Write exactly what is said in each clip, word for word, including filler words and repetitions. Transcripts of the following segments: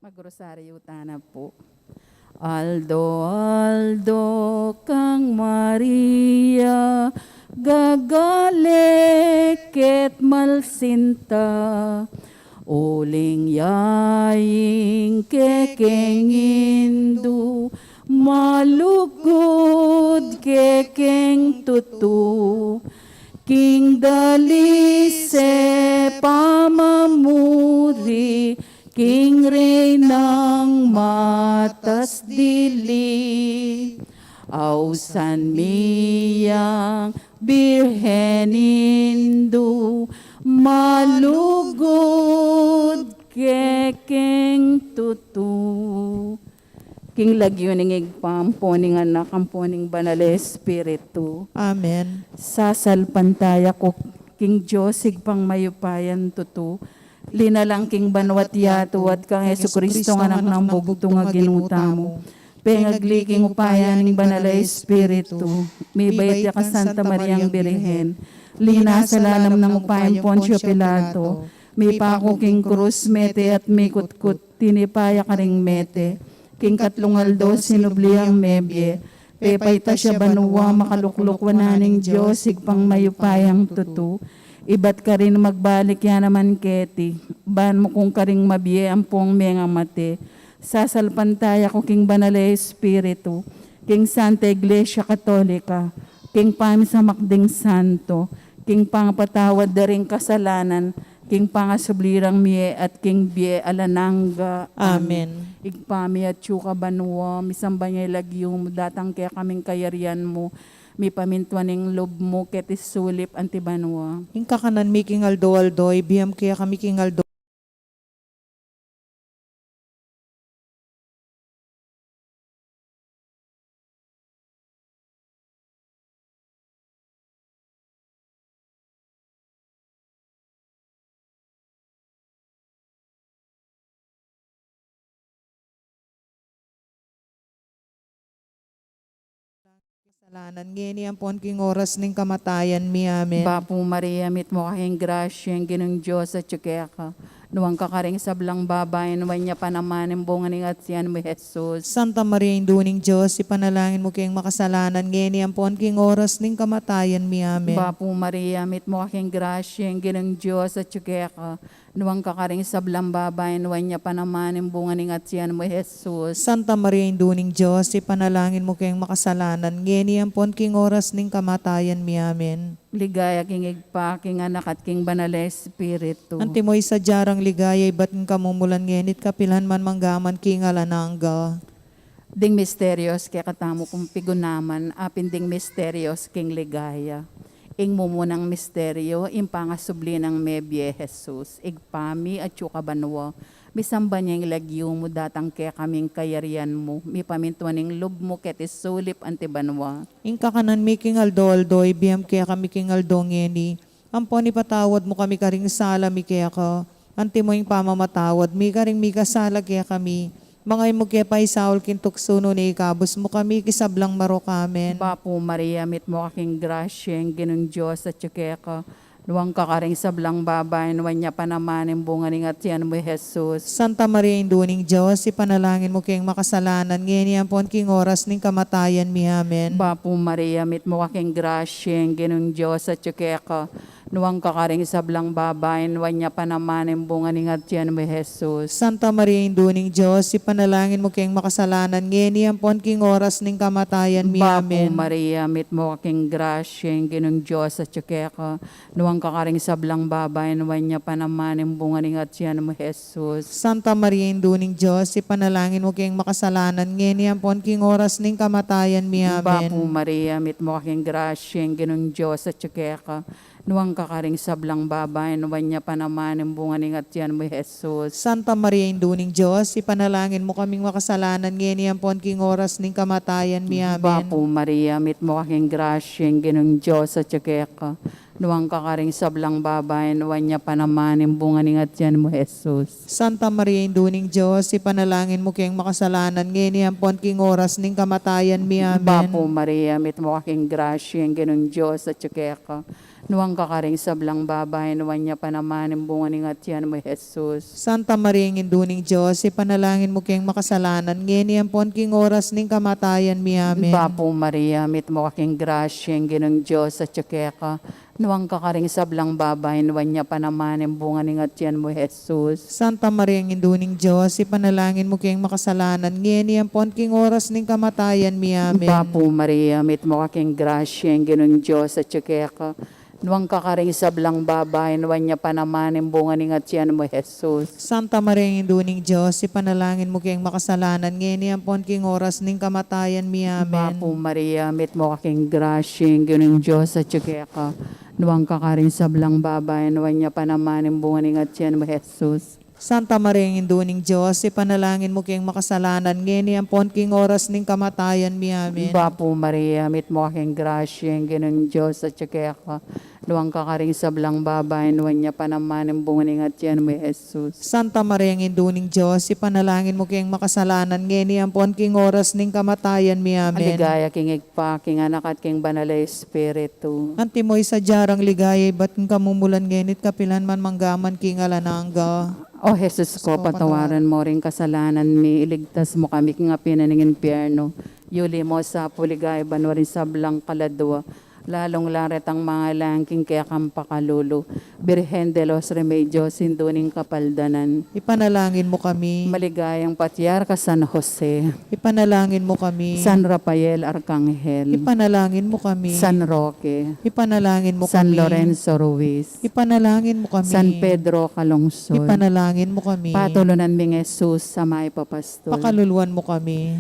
Magrosaryo tana pu. Aldo-aldo kang Maria, gagale ke't malsinta. Uling ya ing kekeng Indu, malugud kekeng tutu. King dalise pamamuri, king Reynang matas dili. Ausan mi yang Birhen Indu, malugud kekeng tutu. King lagyu ning Ibpa, ampo ning Anak, ampo ning Banal a Espiritu. Amen. Sasalpantaya ku king Dios, Ibpang mayupayang tutu, linalang king banua't yatu, at kang Jesucristo a Anak nang bugtung a Ginu tamu. Pengagli king upaya ning Banal a Espiritu, mibait ya kang Santa Mariang Birhen, linasa lalam ning upaya nang Poncio Pilato, mipaku king krus, mete at mikutkut, tinipa ya karing mete, king katlung aldo sinubli yang mebie, pepaitas ya banua, makalukluk wanan ning Dios, Ibpang mayupayang tutu. Ibat karin magbalik ya naman keti, ban mu kung karing mabie ampong mengamate. Sasalpantaya ku king Banal a Espiritu, king Santa Iglesia Katolika, king pamisamak ding santo, king pangapatawad da ring kasalanan, king pangasubli rang mie at king bie alang angga. Amen. Ibpa mi atsu ka banua, misamban ya ing lagyu mu, datang kekami ing kayarian mu, mipamintuan ing lub mu keti sulip anti banua. Ing kakanan mi king aldo-aldo, ibie mu kekami king aldo. Kasalanan ngeni ampon king oras ning kamatayan mi. Amen. Bapu Maria, mitmu ka king grasya, ing Ginung Dios atyu keka. Nuan ka karing sablang babai, nuan ya pa naman ing bunga ning atian mu, Jesus. Santa Maria, Indu ning Dios, ipanalangin mu keng makasalanan ngeni ampon king oras ning kamatayan mi. Amen. Bapu Maria, mitmu ka king grasya, ing Ginung Dios atyu keka. Nuan ka karing sablang babai, nuan ya pa naman ing bunga ning atian mu, Jesus. Santa Maria, Indu ning Dios, ipanalangin mu keng makasalanan ngeni ampon king oras ning kamatayan mi. Amen. Ligaya king Ibpa, king Anak, at king Banal a Espiritu. Antimo ing sadya rang ligaya ibat king kamumulan, ngeni't kapilan man, mangga man king alang angga. Ding misterios kekatamu kung pigunaman, apin ding misterios king ligaya. Ing mumunang misterio, ing pangasubli nang mebie, Jesus. Ibpa mi, atyu ka banua, misamban ya ing lagyu mu, datang kekami ing kayarian mu, mipamintuan ing lub mu keti sulip anti banua. Ing kakanan mi king aldo-aldo, ibie mu kekami king aldo ngeni. Ampon ipatawad mu kami karing sala mi keka, antimo ing pamamatawad mi karing mikasala kekami. Manga e mu ke paisaul king tuksu, nune ikabus mu kami king sablang marok. Amen. Bapu Maria, mitmu ka king grasya, ing Ginung Dios atyu keka. Nuan ka karing sablang babai, nuan ya pa naman ing bunga ning atian mu, Jesus. Santa Maria, Indu ning Dios, ipanalangin mu keng makasalanan ngeni ampon king oras ning kamatayan mi. Amen. Bapu Maria, mitmu ka king grasya, ing Ginung Dios atyu keka. Nuan ka karing sablang babai, nuan ya pa naman ing bunga ning atian mu, Jesus. Santa Maria, Indu ning Dios, ipanalangin mu keng makasalanan ngeni ampon king oras ning kamatayan mi. Bapu Amen. Maria, mitmu ka king grasya, ing Ginung Dios atyu keka. Nuan ka karing sablang babai, nuan ya pa naman ing bunga ning atian mu, Jesus. Santa Maria, Indu ning Dios, ipanalangin mu keng makasalanan ngeni ampon king oras ning kamatayan mi. Amen. Bapu Maria, mitmu ka king grasya, ing Ginung Dios atyu keka. Nuan ka karing sablang babai, nuan ya pa naman ing bunga ning atian mu, Jesus. Santa Maria, Indu ning Dios, ipanalangin mu kaming makasalanan ngeni ampon king oras ning kamatayan mi. Amen. Bapu Maria, mitmu ka king grasya, ing Ginung Dios atyu keka. Nuan ka karing sablang babai, nuan ya pa naman ing bunga ning atian mu, Jesus. Santa Maria, Indu ning Dios, ipanalangin mu keng makasalanan ngeni ampon king oras ning kamatayan mi. Amen. Bapu Maria, mitmu ka king grasya, ing Ginung Dios atyu keka. Nuan ka karing sablang babai, nuan ya pa naman ing bunga ning atian mu, Jesus. Santa Maria, Indu ning Dios, ipanalangin mu keng makasalanan, ngeni ampon king oras ning kamatayan mi. Amen. Bapu Maria, mitmu ka king grasya, ing Ginung Dios atyu keka. Nuan ka karing sablang babai, nuan ya pa naman ing bunga ning atian mu, Jesus. Santa Maria, Indu ning Dios, ipanalangin mu keng makasalanan, ngeni ampon king oras ning kamatayan mi. Amen. Bapu Maria, mitmu ka king grasya, ing Ginung Dios atyu keka. Nuan ka karing sablang babai, nuan ya pa naman ing bunga ning atian mu, Jesus. Santa Maria, Indu ning Dios, ipanalangin mu keng makasalanan, ngeni ampon king oras ning kamatayan mi. Amen. Bapu Maria, mitmu ka king grasya, ing Ginung Dios atyu keka. Nuan ka karing sablang babai, nuan ya pa naman ing bunga ning atian mu, Jesus. Santa Maria, Indu ning Dios, ipanalangin mu keng makasalanan, ngeni ampon king oras ning kamatayan mi. Amen. Bapu Maria, mitmu ka king grasya, ing Ginung Dios atyu keka. Nuan ka karing sablang babai, nuan ya pa naman ing bunga ning atian mu, Jesus. Santa Maria, Indu ning Dios, ipanalangin mu keng makasalanan, ngeni ampon king oras ning kamatayan mi. Amen. Ligaya king Ibpa, king Anak, at king Banal a Espiritu. Antimo ing sadya rang ligaya ibat king kamumulan, ngeni't kapilan man, manggaman king alang angga. O Jesus ko, patawaran mo ring kasalanan mi, iligtas mo kami king api na ning impyernu, yuli mo sa pu king ligaya banua ring sablang kaladua, lalung-lalu retang mangailangan king kekang pakalulu. Birhen de los Remedios, Indu ning Kapaldanan. Ipanalangin mu kami. Maligayang Patriarka San Jose. Ipanalangin mu kami. San Rafael Arkanghel. Ipanalangin mu kami. San Roque. Ipanalangin mu kami. San Lorenzo Ruiz. Ipanalangin mu kami. San Pedro Calungsod. Ipanalangin mu kami. Patulunan ming Jesus a mayap a pastul. Pakaluluan mu kami.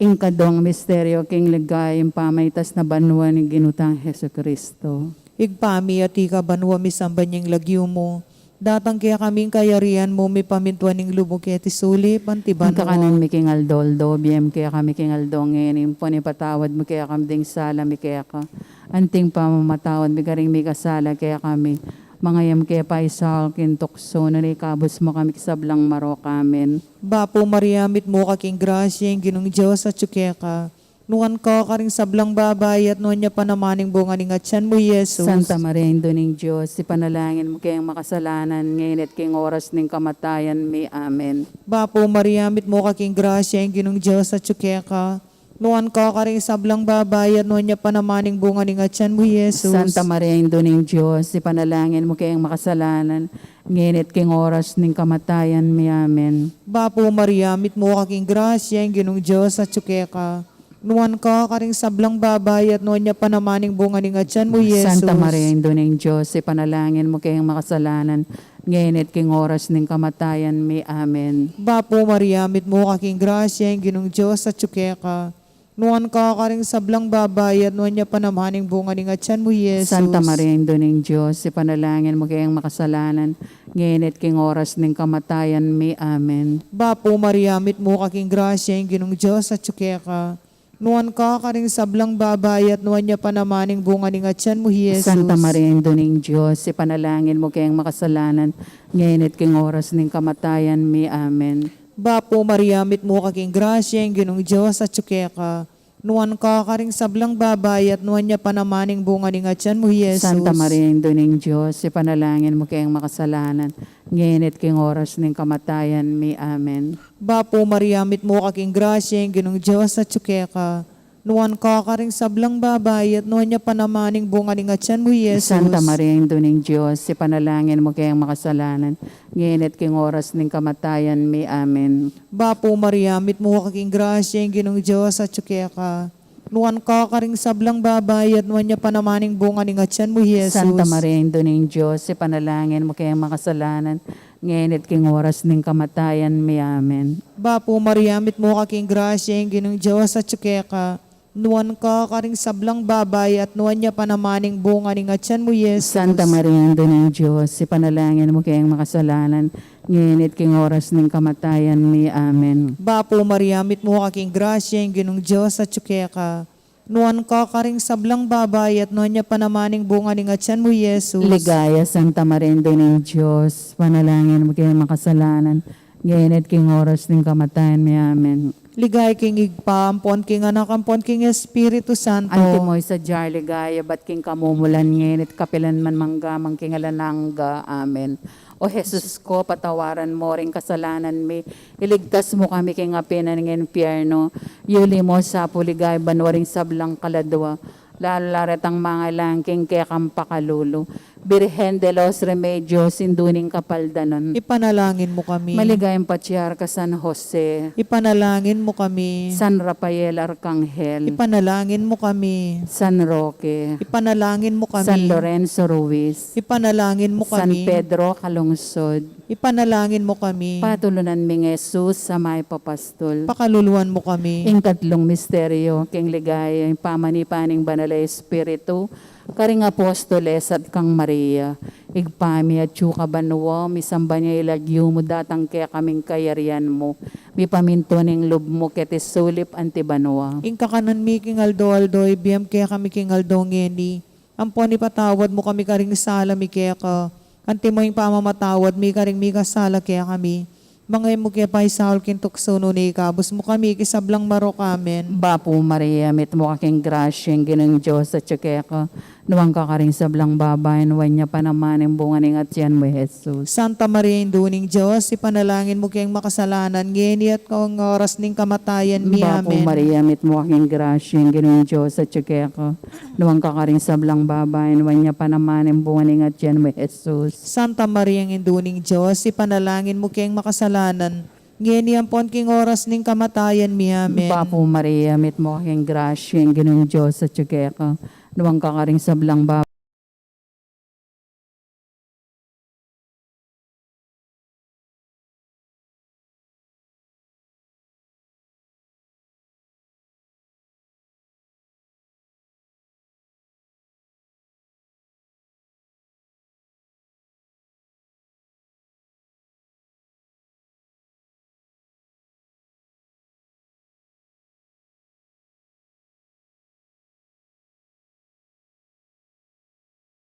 Ing kadwang misteryu king ligaya, ing pamaitas na banua ning Ginu tang Jesucristo. Ibpa mi, atiu ka banua, misamban ya ing lagyu mu. Datang kekami ing kayarian mu, mipamintuan ing lub mu keti sulip anti banua. Ing kakanan mi king aldo-aldo, ibie mu kekami king aldo ngeni, ampon ipatawad mu kekami ding sala mi keka, anti ing pamamatawad mi karing mikasala kekami. Manga e mu ke paisaul king tuksu, nune ikabus mu kami king sablang marok. Amen. Bapu Maria, mitmu ka king grasya, ing Ginung Dios atyu keka. Nuan ka karing sablang babai, at nuan ya pa naman ing bunga ning atian mu, Jesus. Santa Maria, Indu ning Dios, ipanalangin mu keng makasalanan, ngeni at king oras ning kamatayan mi. Amen. Bapu Maria, mitmu ka king grasya, ing Ginung Dios atyu keka. Nuan ka karing sablang babai, at nuan ya pa naman ing bunga ning atian mu, Jesus. Santa Maria, Indu ning Dios, ipanalangin mu keng makasalanan, ngeni at king oras ning kamatayan mi. Amen. Bapu Maria, mitmu ka king grasya, ing Ginung Dios atyu keka. Nuan ka karing sablang babai, at nuan ya pa naman ing bunga ning atian mu, Jesus. Santa Maria, Indu ning Dios, ipanalangin mu keng makasalanan, ngeni at king oras ning kamatayan mi. Amen. Bapu Maria, mitmu ka king grasya, ing Ginung Dios atyu keka. Nuan ka karing sablang babai, at nuan ya pa naman ing bunga ning atian mu, Jesus. Santa Maria, Indu ning Dios, ipanalangin mu keng makasalanan, ngeni at king oras ning kamatayan mi. Amen. Bapu Maria, mitmu ka king grasya, ing Ginung Dios atyu keka. Nuan ka karing sablang babai, at nuan ya pa naman ing bunga ning atian mu, Jesus. Santa Maria, Indu ning Dios, ipanalangin mu keng makasalanan, ngeni at king oras ning kamatayan mi. Amen. Bapu Maria, mitmu ka king grasya, ing Ginung Dios atyu keka. Nuan ka karing sablang babai, at nuan ya pa naman ing bunga ning atian mu, Jesus. Santa Maria, Indu ning Dios, ipanalangin mu keng makasalanan, ngeni at king oras ning kamatayan mi. Amen. Bapu Maria, mitmu ka king grasya, ing Ginung Dios atyu keka. Nuan ka karing sablang babai, at nuan ya pa naman ing bunga ning atian mu, Jesus. Santa Maria, Indu ning Dios, ipanalangin mu keng makasalanan, ngeni at king oras ning kamatayan mi. Amen. Bapu Maria, mitmu ka king grasya, ing Ginung Dios atyu keka. Nuan ka karing sablang babai, at nuan ya pa naman ing bunga ning atian mu, Jesus. Santa Maria, Indu ning Dios, ipanalangin mu keng makasalanan, ngeni at king oras ning kamatayan mi. Amen. Bapu Maria, mitmu ka king grasya, ing Ginung Dios atyu keka. Nuan ka karing sablang babai, at nuan ya pa naman ing bunga ning atian mu, Jesus. Santa Maria, Indu ning Dios, ipanalangin mu keng makasalanan, ngeni at king oras ning kamatayan mi. Amen. Bapu Maria, mitmu ka king grasya, ing Ginung Dios atyu keka. Nuan ka karing sablang babai, at nuan ya pa naman ing bunga ning atian mu, Jesus. Ligaya, Santa Maria, Indu ning Dios, panalangin mu keng makasalanan, ngeni at king oras ning kamatayan mi. Amen. Ligaya king Ibpa, ampon king Anak, ampon king Espiritu Santo. Antimo ing sadya ring ligaya, ibat king kamumulan, ngeni at kapilan man, mangga man king alang angga. Amen. O Jesus ko, patawaran mo ring kasalanan mi, iligtas mo kami king api ning infierno, yuli mo sa pu ring ligaya banua ring sablang kaladua, lalu la retang mangailangan king kekang pakalulu. Birhen de los Remedios, Indu ning Kapaldanan. Ipanalangin mo kami. Maligayang Patriarka San Jose. Ipanalangin mo kami. San Rafael Arkanghel. Ipanalangin mo kami. San Roque. Ipanalangin mo kami. San Lorenzo Ruiz. Ipanalangin mo kami. San Pedro Calungsod. Ipanalangin mo kami. Patulunan ming Jesus a mayap a pastul. Pakaluluan mo kami. Ing katlung misteryo king ligaya, ing pamanipa ning Banal a Espiritu karing apostoles at kang Maria. Ibpa mi, atsu ka banua, misamban ya ing lagyu mu, datang kekami ing kayarian mu, mipamintuan ing lub mu keti sulip anti banua. Ing kakanan mi king aldo-aldo ibie mu kekami king aldo ngeni. Ampon ipatawad mu kami karing sala mi keka, antimo ing pamamatawad mi karing mikasala kekami. Manga e mu ke paisaul king tuksu, nune ikabus mu kami king sablang marok. Amen. Bapu Maria, mitmu ka king grasya, ing Ginung Dios atyu keka. Nuan ka karing sablang babai, nuan ya pa naman ing bunga ning atian mu, i Jesus. Santa Maria, Indu ning Dios, ipanalangin mu keng makasalanan, ngeni at king oras ning kamatayan mi. Bapu Amen. Maria, mitmu ka king grasya, ing Ginung Dios atyu keka. Nuan ka karing sablang babai, nuan ya pa naman ing bunga ning atian mu, i Jesus. Santa Maria, Indu ning Dios, ipanalangin mu keng makasalanan, ngeni ampon king oras ning kamatayan mi. Amen. Bapu Maria, mitmu ka king grasya, ing Ginung Dios atyu keka. Nuan ka karing sablang babai,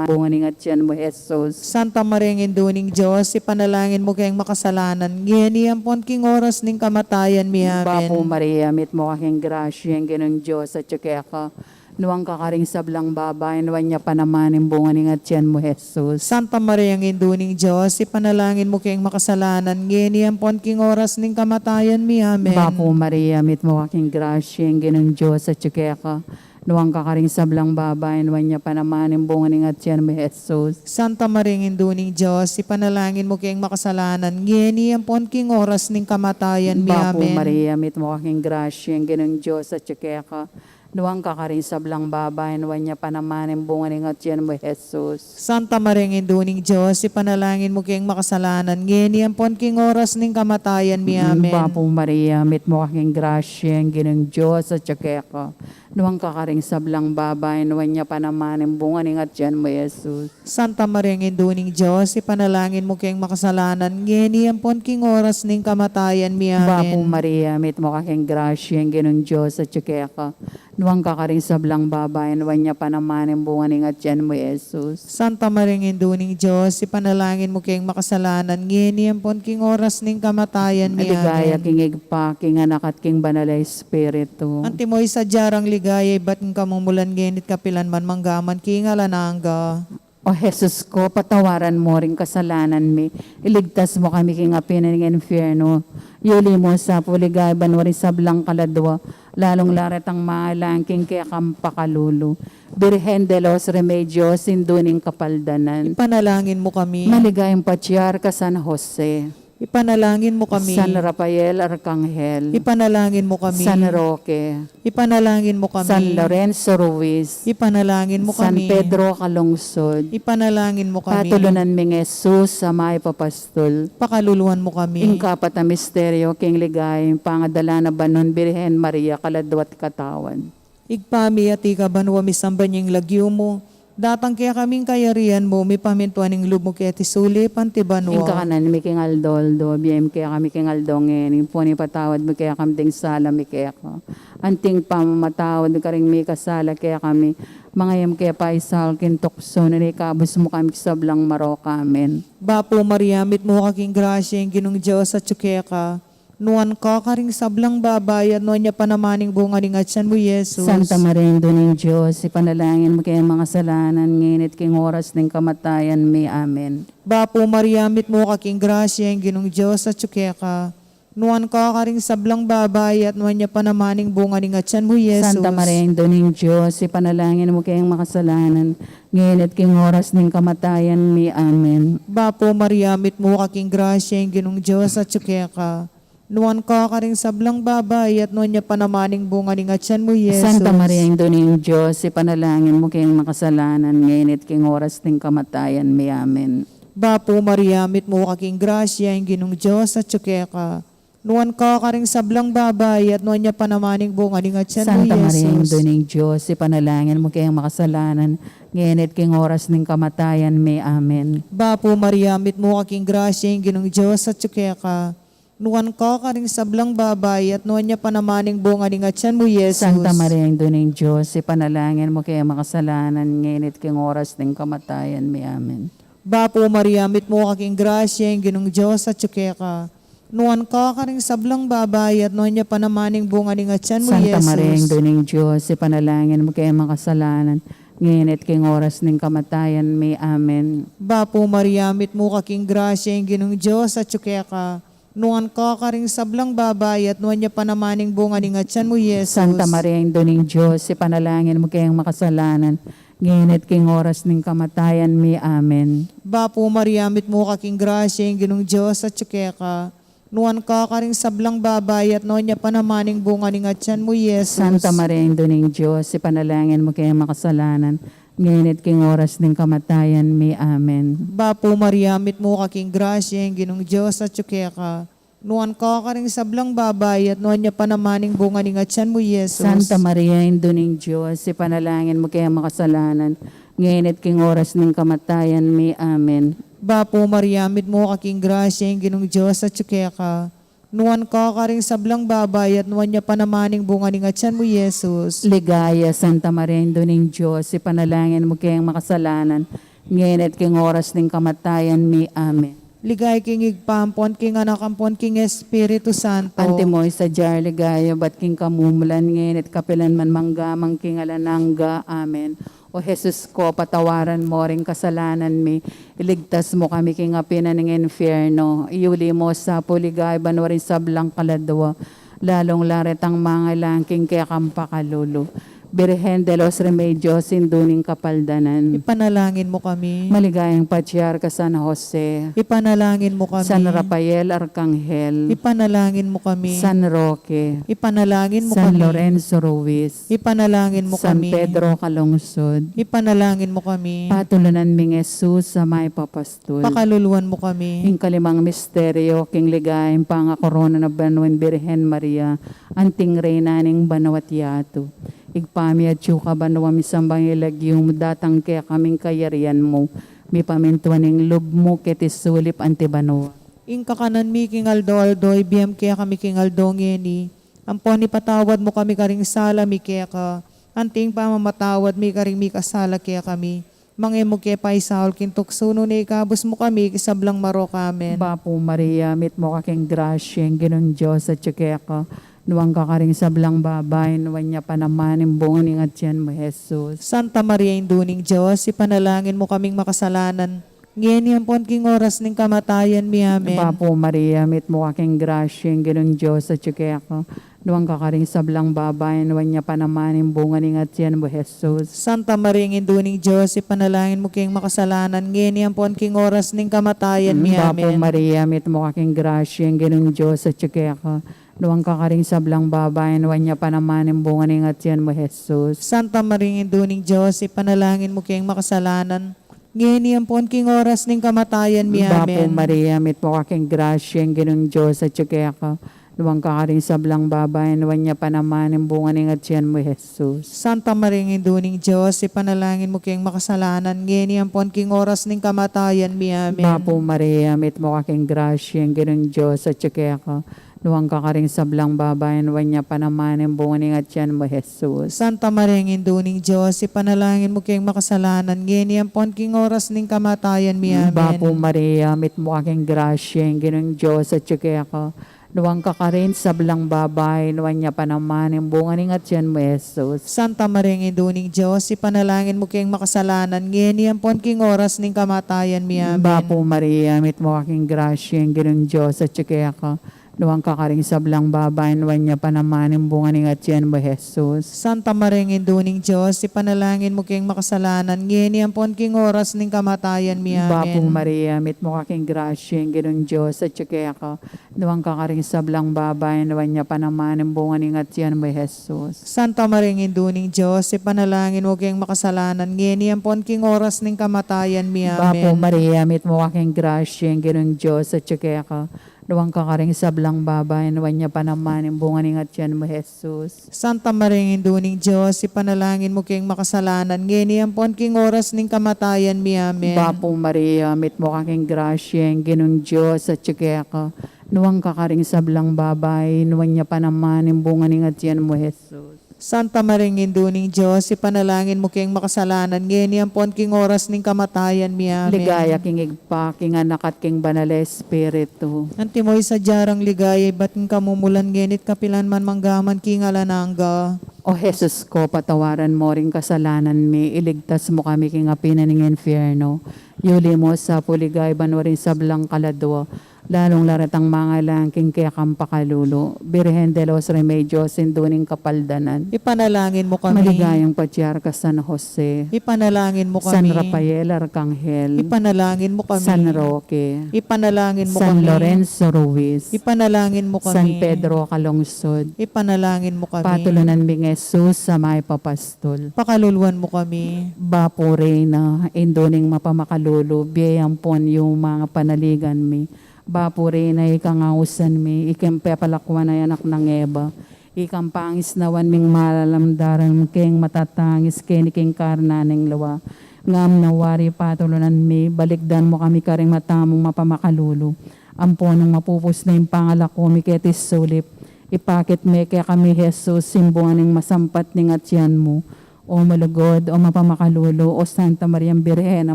bunga ning atian mu, i Jesus. Santa Maria, Indu ning Dios, ipanalangin mu keng makasalanan, ngeni ampon king oras ning kamatayan mi. Amen. Bapu Maria, mitmu ka king grasya, ing Ginung Dios atyu keka. Nuan ka karing sablang babai, nuan ya pa naman ing bunga ning atian mu, i Jesus. Santa Maria, Indu ning Dios, ipanalangin mu keng makasalanan, ngeni ampon king oras ning kamatayan mi. Amen. Bapu Maria, mitmu ka king grasya, ing Ginung Dios atyu keka. Nuan ka karing sablang babai, nuan ya pa naman ing bunga ning atian mu, i Jesus. Santa Maria, Indu ning Dios, ipanalangin mu keng makasalanan, ngeni ampon king oras ning kamatayan mi. Bapu Amen. Maria, mitmu ka king grasya, ing Ginung Dios atyu keka. Nuan ka karing sablang babai, nuan ya pa naman ing bunga ning atian mu, i Jesus. Santa Maria, Indu ning Dios, ipanalangin mu keng makasalanan, ngeni ampon king oras ning kamatayan mi. Amen. Bapu Maria, mitmu ka king grasya, ing Ginung Dios atyu keka. Nuan ka karing sablang babai, nuan ya pa naman ing bunga ning atian mu, i Jesus. Santa Maria, Indu ning Dios, ipanalangin mu keng makasalanan, ngeni ampon king oras ning kamatayan mi. Amen. Bapu Maria, mitmu ka king grasya, ing Ginung Dios atyu keka. Nuan ka karing sablang babai, nuan ya pa naman ing bunga ning atian mu, i Jesus. Santa Maria, Indu ning Dios, ipanalangin mu keng makasalanan, ngeni ampon king oras ning kamatayan mi. Ligaya Amen. King Ibpa, king Anak, at king Banal a Espiritu. Antimo ing sadya rang ligaya, ibat king kamumulan, ngeni at kapilan man, mangga man king alang angga. O Jesus ko, patawaran mo ring kasalanan mi, iligtas mo kami king api ning infierno, yuli mo sa pu ring ligaya banua ring sablang kaladua, lalung la retang mangailangan king kekang pakalulu. Birhen de los Remedios, Indu ning Kapaldanan. Ipanalangin mo kami. Maligayang Patriarka San Jose. Ipanalangin mo kami. San Rafael Arkanghel. Ipanalangin mo kami. San Roque. Ipanalangin mo kami. San Lorenzo Ruiz. Ipanalangin mo San kami. Pedro Calungsod. Ipanalangin mo kami. Patulunan ming Jesus a mayap a pastul. Pakaluluan mo kami. Ing kapat a misteryo king ligaya, ing pangadala na banua ning Birhen Maria, kaladua at katawan. Ibpa mi, atiu ka banua, misamban ya ing lagyu mu, datang kekami ing kayarian mu, mipamintuan ing lub mu keti sulip anti banua. Ing kakanan mi king aldo-aldo, ibie mu kekami king aldo ngeni, ampon ipatawad mu kekami ding sala mi keka, anti ing pamamatawad mi karing mikasala kekami, manga e mu ke paisaul king tuksu, nune ikabus mu kami king sablang marok. Amen. Bapu Maria, mitmu ka king grasya, ing Ginung Dios atyu keka. Nuan ka karing sablang babai, at nuan ya pa naman ing bunga ning atian mu, Jesus. Santa Maria, Indu ning Dios, ipanalangin mu keng makasalanan, ngeni at king oras ning kamatayan mi. Amen. Bapu Maria, mitmu ka king grasya, ing Ginung Dios atyu keka. Nuan ka karing sablang babai, at nuan ya pa naman ing bunga ning atian mu, Jesus. Santa Maria, Indu ning Dios, ipanalangin mu keng makasalanan, ngeni at king oras ning kamatayan mi. Amen. Bapu Maria, mitmu ka king grasya, ing Ginung Dios atyu keka. Nuan ka karing sablang babai, at nuan ya pa naman ing bunga ning atian mu, Jesus. Santa Maria, Indu ning Dios, ipanalangin mu keng makasalanan, ngeni at king oras ning kamatayan mi. Amen. Bapu Maria, mitmu ka king grasya, ing Ginung Dios atyu keka. Nuan ka karing sablang babai, at nuan ya pa naman ing bunga ning atian mu, Santa Maria, Jesus. Indu ning Dios, ipanalangin mu keng makasalanan, ngeni at king oras ning kamatayan mi. Amen. Bapu Maria, mitmu ka king grasya, ing Ginung Dios atyu keka. Nuan ka karing sablang babai, at nuan ya pa naman ing bunga ning atian mu, Jesus. Santa Maria, Indu ning Dios, ipanalangin mu keng makasalanan, ngeni at king oras ning kamatayan mi. Amen. Bapu Maria, mitmu ka king grasya, ing Ginung Dios atyu keka. Nuan ka karing sablang babai, at nuan ya pa naman ing bunga ning atian mu, Santa Maria, Jesus. Indu ning Dios, ipanalangin mu keng makasalanan, ngeni at king oras ning kamatayan mi. Amen. Bapu Maria, mitmu ka king grasya, ing Ginung Dios atyu keka. Nuan ka karing sablang babai, at nuan ya pa naman ing bunga ning atian mu, Jesus. Santa Maria, Indu ning Dios, ipanalangin mu keng makasalanan, ngeni at king oras ning kamatayan mi. Amen. Bapu Maria, mitmu ka king grasya, ing Ginung Dios atyu keka. Nuan ka karing sablang babai, at nuan ya pa naman ing bunga ning atian mu, Jesus. Santa Maria, Indu ning Dios, ipanalangin mu keng makasalanan, ngeni at king oras ning kamatayan mi. Amen. Bapu Maria, mitmu ka king grasya, ing Ginung Dios atyu keka. Nuan ka karing sablang babai, at nuan ya pa naman ing bunga ning atian mu, Jesus. Santa Maria, Indu ning Dios, ipanalangin mu keng makasalanan, ngeni at king oras ning kamatayan mi. Amen. Bapu Maria, mitmu ka king grasya, ing Ginung Dios atyu keka. Nuan ka karing sablang babai, at nuan ya pa naman ing bunga ning atian mu, Jesus. Ligaya, Santa Maria, Indu ning Dios, ipanalangin mu keng makasalanan, ngeni at king oras ning kamatayan mi. Amen. Ligaya king Ibpa, ampon king Anak, ampon king Espiritu Santo. Antimo ing sadya ring ligaya, ibat king kamumulan, ngeni at kapilan man, mangga man king alang angga. Amen. O Jesus ko, patawaran mo ring kasalanan mi, iligtas mu kami king api na ning infierno, iyuli mu sa pu king ligaya banua ring sablang kaladua, lalung-lalu retang mangailangan king kekang pakalulu. Birhen de los Remedios, Indu ning Kapaldanan. Ipanalangin mu kami. Maligayang Patriarka San Jose. Ipanalangin mu kami. San Rafael Arkanghel. Ipanalangin mu kami. San Roque. Ipanalangin mu kami. San Lorenzo Ruiz. Ipanalangin mu kami. San Pedro Calungsod. Ipanalangin mu kami. Patulunan ming Jesus a mayap a pastul. Pakaluluan mu kami. Ing kalimang misteryo king ligaya, ing pangakorona na banua ning Birhen Maria, anting Reyna ning banua at yatu. Ibpa mi, atyu ka banua, misamban ya ing lagyu mu, datang kekami ing kayarian mu, mipamintuan ing lub mu keti sulip anti banua. Ing kakanan mi king aldo-aldo ibie mu kekami king aldo ngeni, ampon ipatawad mu kami karing sala mi keka, anti ing pamamatawad mi karing mikasala kekami. Manga e mu ke paisaul king tuksu, nune ikabus mu kami king sablang marok. Amen. Bapu Maria, mitmu ka king grasya, ing Ginung Dios atyu keka. Nuan ka karing sablang babai, nuan ya pa naman ing bunga ning atian mu, Jesus. Santa Maria, Indu ning Dios, ipanalangin mu kaming makasalanan, ngeni ampon king oras ning kamatayan mi. Amen. Bapu Maria, mitmu ka king grasya, ing Ginung Dios atyu keka. Nuan ka karing sablang babai, nuan ya pa naman ing bunga ning atian mu, Jesus. Santa Maria, Indu ning Dios, ipanalangin mu keng makasalanan, ngeni ampon king oras ning kamatayan mi. Bapu Amen. Maria, mitmu ka king grasya, ing Ginung Dios atyu keka. Nuan ka karing sablang babai, nuan ya pa naman ing bunga ning atian mu, Jesus. Santa Maria, Indu ning Dios, ipanalangin mu keng makasalanan, ngeni ampon king oras ning kamatayan mi. Bapu Amen. Maria, mitmu ka king grasya, ing Ginung Dios atyu keka. Nuan ka karing sablang babai, nuan ya pa naman ing bunga ning atian mu, Jesus. Santa Maria, Indu ning Dios, ipanalangin mu keng makasalanan, ngeni ampon king oras ning kamatayan mi. Amen. Bapu Maria, mitmu ka king grasya, ing Ginung Dios atyu keka. Nuan ka karing sablang babai, nuan ya pa naman ing bunga ning atian mu, Jesus. Santa Maria, Indu ning Dios, ipanalangin mu keng makasalanan, ngeni ampon king oras ning kamatayan mi. Amen. Bapu Maria, mitmu ka king grasya, ing Ginung Dios atyu keka. Nuan ka karing sablang babai, nuan ya pa naman ing bunga ning atian mu, Jesus. Santa Maria, Indu ning Dios, ipanalangin mu keng makasalanan, ngeni ampon king oras ning kamatayan mi. Amen. Bapu Maria, mitmu ka king grasya, ing Ginung Dios atyu keka. Nuan ka karing sablang babai, nuan ya pa naman ing bunga ning atian mu, Jesus. Santa Maria, Indu ning Dios, ipanalangin mu keng makasalanan, ngeni ampon king oras ning kamatayan mi. Amen. Bapu Maria, mitmu ka king grasya, ing Ginung Dios atyu keka. Nuan ka karing sablang babai, nuan ya pa naman ing bunga ning atian mu, Jesus. Santa Maria, Indu ning Dios, ipanalangin mu keng makasalanan, ngeni ampon king oras ning kamatayan mi. Amen. Bapu Maria, mitmu ka king grasya, ing Ginung Dios atyu keka. Nuan ka karing sablang babai, nuan ya pa naman ing bunga ning atian mu, Jesus. Santa Maria, Indu ning Dios, ipanalangin mu keng makasalanan, ngeni ampon king oras ning kamatayan mi. Amen. Bapu Maria, mitmu ka king grasya, ing Ginung Dios atyu keka. Nuan ka karing sablang babai, nuan ya pa naman ing bunga ning atian mu, Jesus. Santa Maria, Indu ning Dios, ipanalangin mu keng makasalanan, ngeni ampon king oras ning kamatayan mi. Amen. Ligaya king Ibpa, king Anak, at king Banal a Espiritu. Antimo ing sadya rang ligaya ibat king kamumulan, ngeni't kapilan man, manggaman king alang angga. O Jesus ko, patawaran mu ring kasalanan mi, iligtas mu kami king api na ning infierno, yuli mu sa pu king ligaya banua ring sablang kaladua, lalung la retang mangailangan king kekang pakalulu. Birhen de los Remedios, Indu ning Kapaldanan. Ipanalangin mu kami. Maligayang Patriarka San Jose. Ipanalangin mu kami. San Rafael Arkanghel. Ipanalangin mu kami. San Roque. Ipanalangin mu kami. San Lorenzo Ruiz. Ipanalangin mu kami. San Pedro Calungsod. Ipanalangin mu kami. Patulunan mi Jesus a mayap a pastul. Pakaluluan mu kami. Bapu Reyna, Indu ning mapamakalulu, bie ampon yumangan panaligan mi. Bapu Reyna, ikang ausan mi, ikang pepalakuan a anak nang Eva, ikang pangisnawan ming malalam daran keng matatangis keni king karne ning lua. Ngam na wari patulunan mi, balikdan mu kami karing mata mung mapamakalulu. Ampon nung mapupus na ing pangalaku mi keti sulip, ipakit me kekami Jesus, ing bunga ning masampat ning atian mu. O malugud, o mapamakalulu, o Santa Mariang Birhen a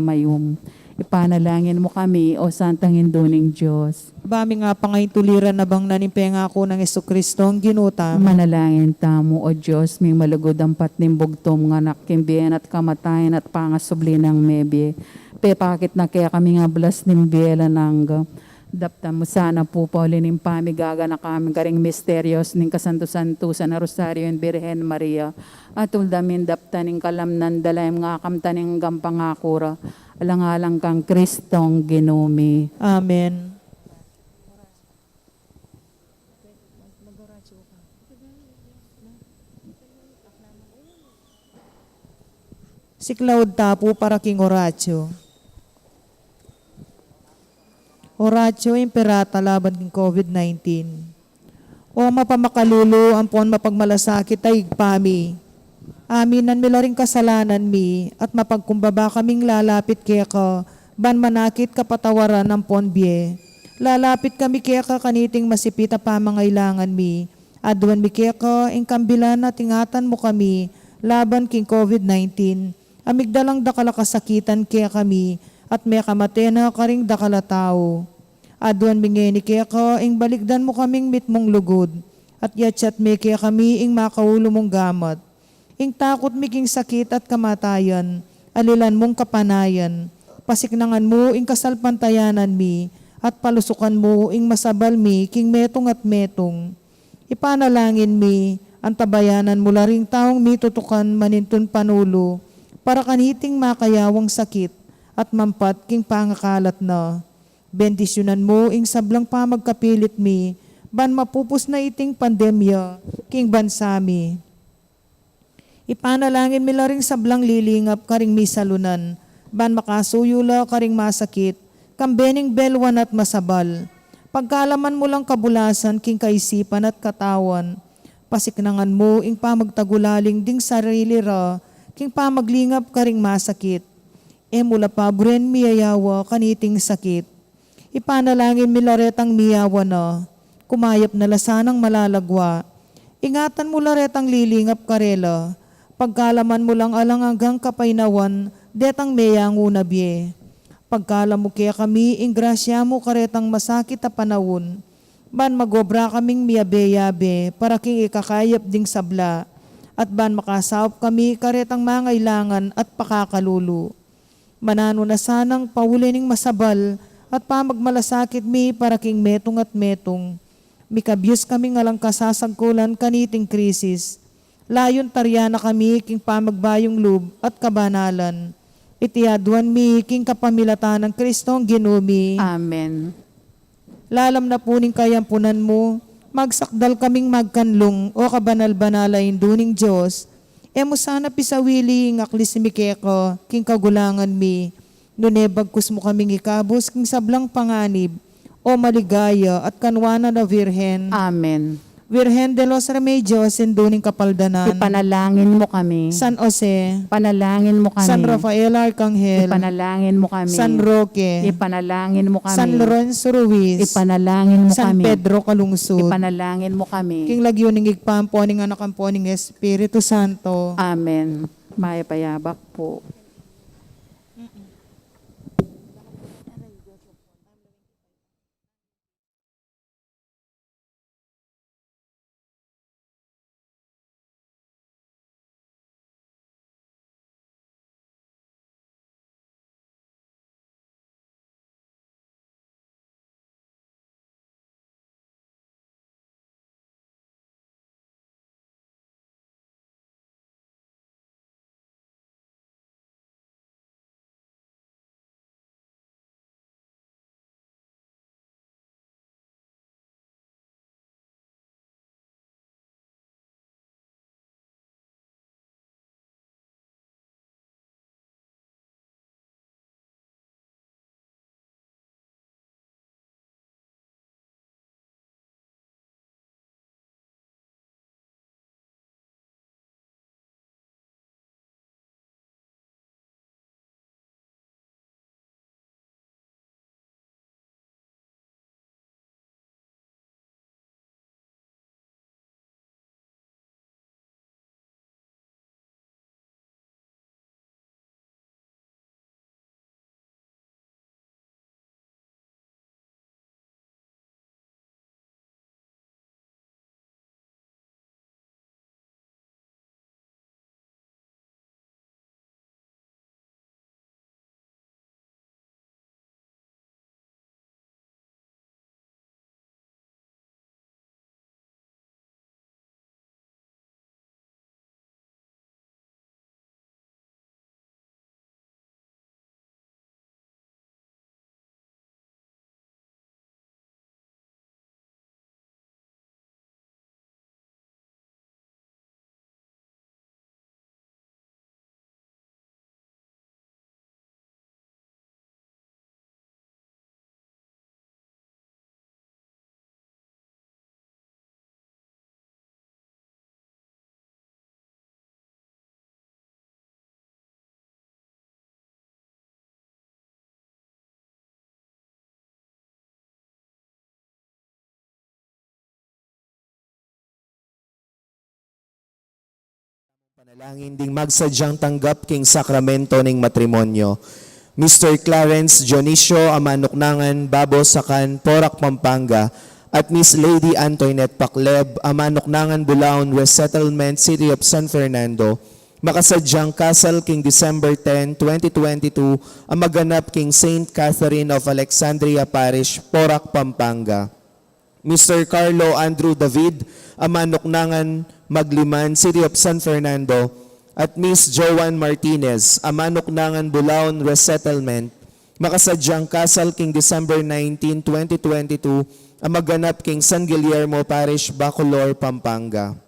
mayum, ipanalangin mu kami, o Santang Indu ning Dios. Ba ming apangaintuliran a bang na ning pengaku nang Jesucristo a Ginu tamu. Manalangin tamu, o Dios ming malugud, ampat ning bugtung mung anak, king bie na at kamatayan at pangasubli nang mebie, pepakit na kekami ing ablas ning bie alang angga. Daptan mu sana pu pauli ning pamigaganaka mi karing misterios ning kasantu-santusan a Rosario ning Birhen Maria, at ulda ming daptan ing kalamnan da la ing akamtan ning anggang pangaku ra, alang-alang kang Kristong Ginu mi. Amen. Siklaud ta pu para king oratio. Oratio Imperata laban king COVID nineteen. O mapamakalulu ampon mapagmalasakit a Ibpa mi, aminan mi la ring kasalanan mi at mapagkumbaba kaming lalapit keka ban manakit kapatawaran ampon bie. Lalapit kami keka kaniting masipit a pamangailangan mi. Aduan mi keka ing kambilan at ingatan mu kami laban king COVID nineteen. A migdalang dakal a kasakitan kekami at mekamate na karing dakal a tau. Aduan mi ngeni keka ing balikdan mu kaming mitmung lugud at yatyat me kekami ing makaulu mung gamat. Ing takut mi king sakit at kamatayan, alilan mung kapanayan. Pasiknangan mu ing kasalpantayanan mi at palusukan mu ing masabal mi king metung at metung. Ipanalangin mi, antabayanan mu la ring taung mitutukan manintun panulu para kaniting makayawang sakit at mampat king pangakalat na. Bendisyunan mu ing sablang pamagkapilit mi ban mapupus na iting pandemya king bansa mi. Ipanalangin mi la ring sablang lilingap karing misalunan ban makasuyu la karing masakit, kambe ning belwan at masabal. Pagkalaman mu lang kabulasan king kaisipan at katawan. Pasiknangan mu ing pamagtagulaling ding sarili ra king pamaglingap karing masakit. E mu la paburen miyayawa kaniting sakit. Ipanalangin mi la retang miyawa na, kumayap na la sanang malalagwa. Ingatan mu la retang lilingap karela, pagkalaman mu lang alang anggang kapaynawan detang meyangu na bie. Pagkalam mu kekami ing grasya mu karetang masakit a panaun, Ban magobra kaming miyabe-yabe para king ikakayap ding sabla, at ban makasaup kami karetang mangailangan at pakakalulu. Mananu na sanang pauli ning masabal at pamagmalasakit mi para king metung at metung. Mikabyus kaming alang kasasagkulan kaniting krisis. Layun taryan na kami king pamagbayung lub at kabanalan. Iti aduan mi king kapamilatan nang Kristong Ginu mi. Amen. Lalam na pu ning kayampunan mu, magsakdal kaming magkanlung, o kabanal-banal a Indu ning Dios. E mu sana pisawili ing aklis mi keka king kagulangan mi, nune bagkus mu kaming ikabus king sablang panganib, o maligaya at kanwanan a Virgen. Amen. Virgen de los Remedios, Indu ning Kapaldanan. Ipanalangin mu kami. San Jose. Ipanalangin mu kami. San Rafael Arcangel. Ipanalangin mu kami. San Roque. Ipanalangin mu kami. San Lorenzo Ruiz. Ipanalangin mu San kami. Pedro Calungsod. Ipanalangin mu kami. King lagyu ning Ibpa, ampo ning Anak, ampo ning Espiritu Santo. Amen. Mayap a yabak pu. Panalangin ding magsadyang tanggap king sakramento ning matrimonyo. Mister Clarence Dionisio, a manuknangan Babo Sacan, Porac, Pampanga, at Miss Lady Antoinette Pacleb, a manuknangan Bulaon Resettlement, City of San Fernando, makasadyang kasal king December ten, twenty twenty-two, a maganap king Saint Catherine of Alexandria Parish, Porac, Pampanga. Mister Carlo Andrew David, a manuknangan Magliman, City of San Fernando, at Miss Joan Martinez, a manuknangan Bulaon Resettlement, makasadyang kasal king December nineteen, twenty twenty-two, a maganap king San Guillermo Parish, Bacolor, Pampanga.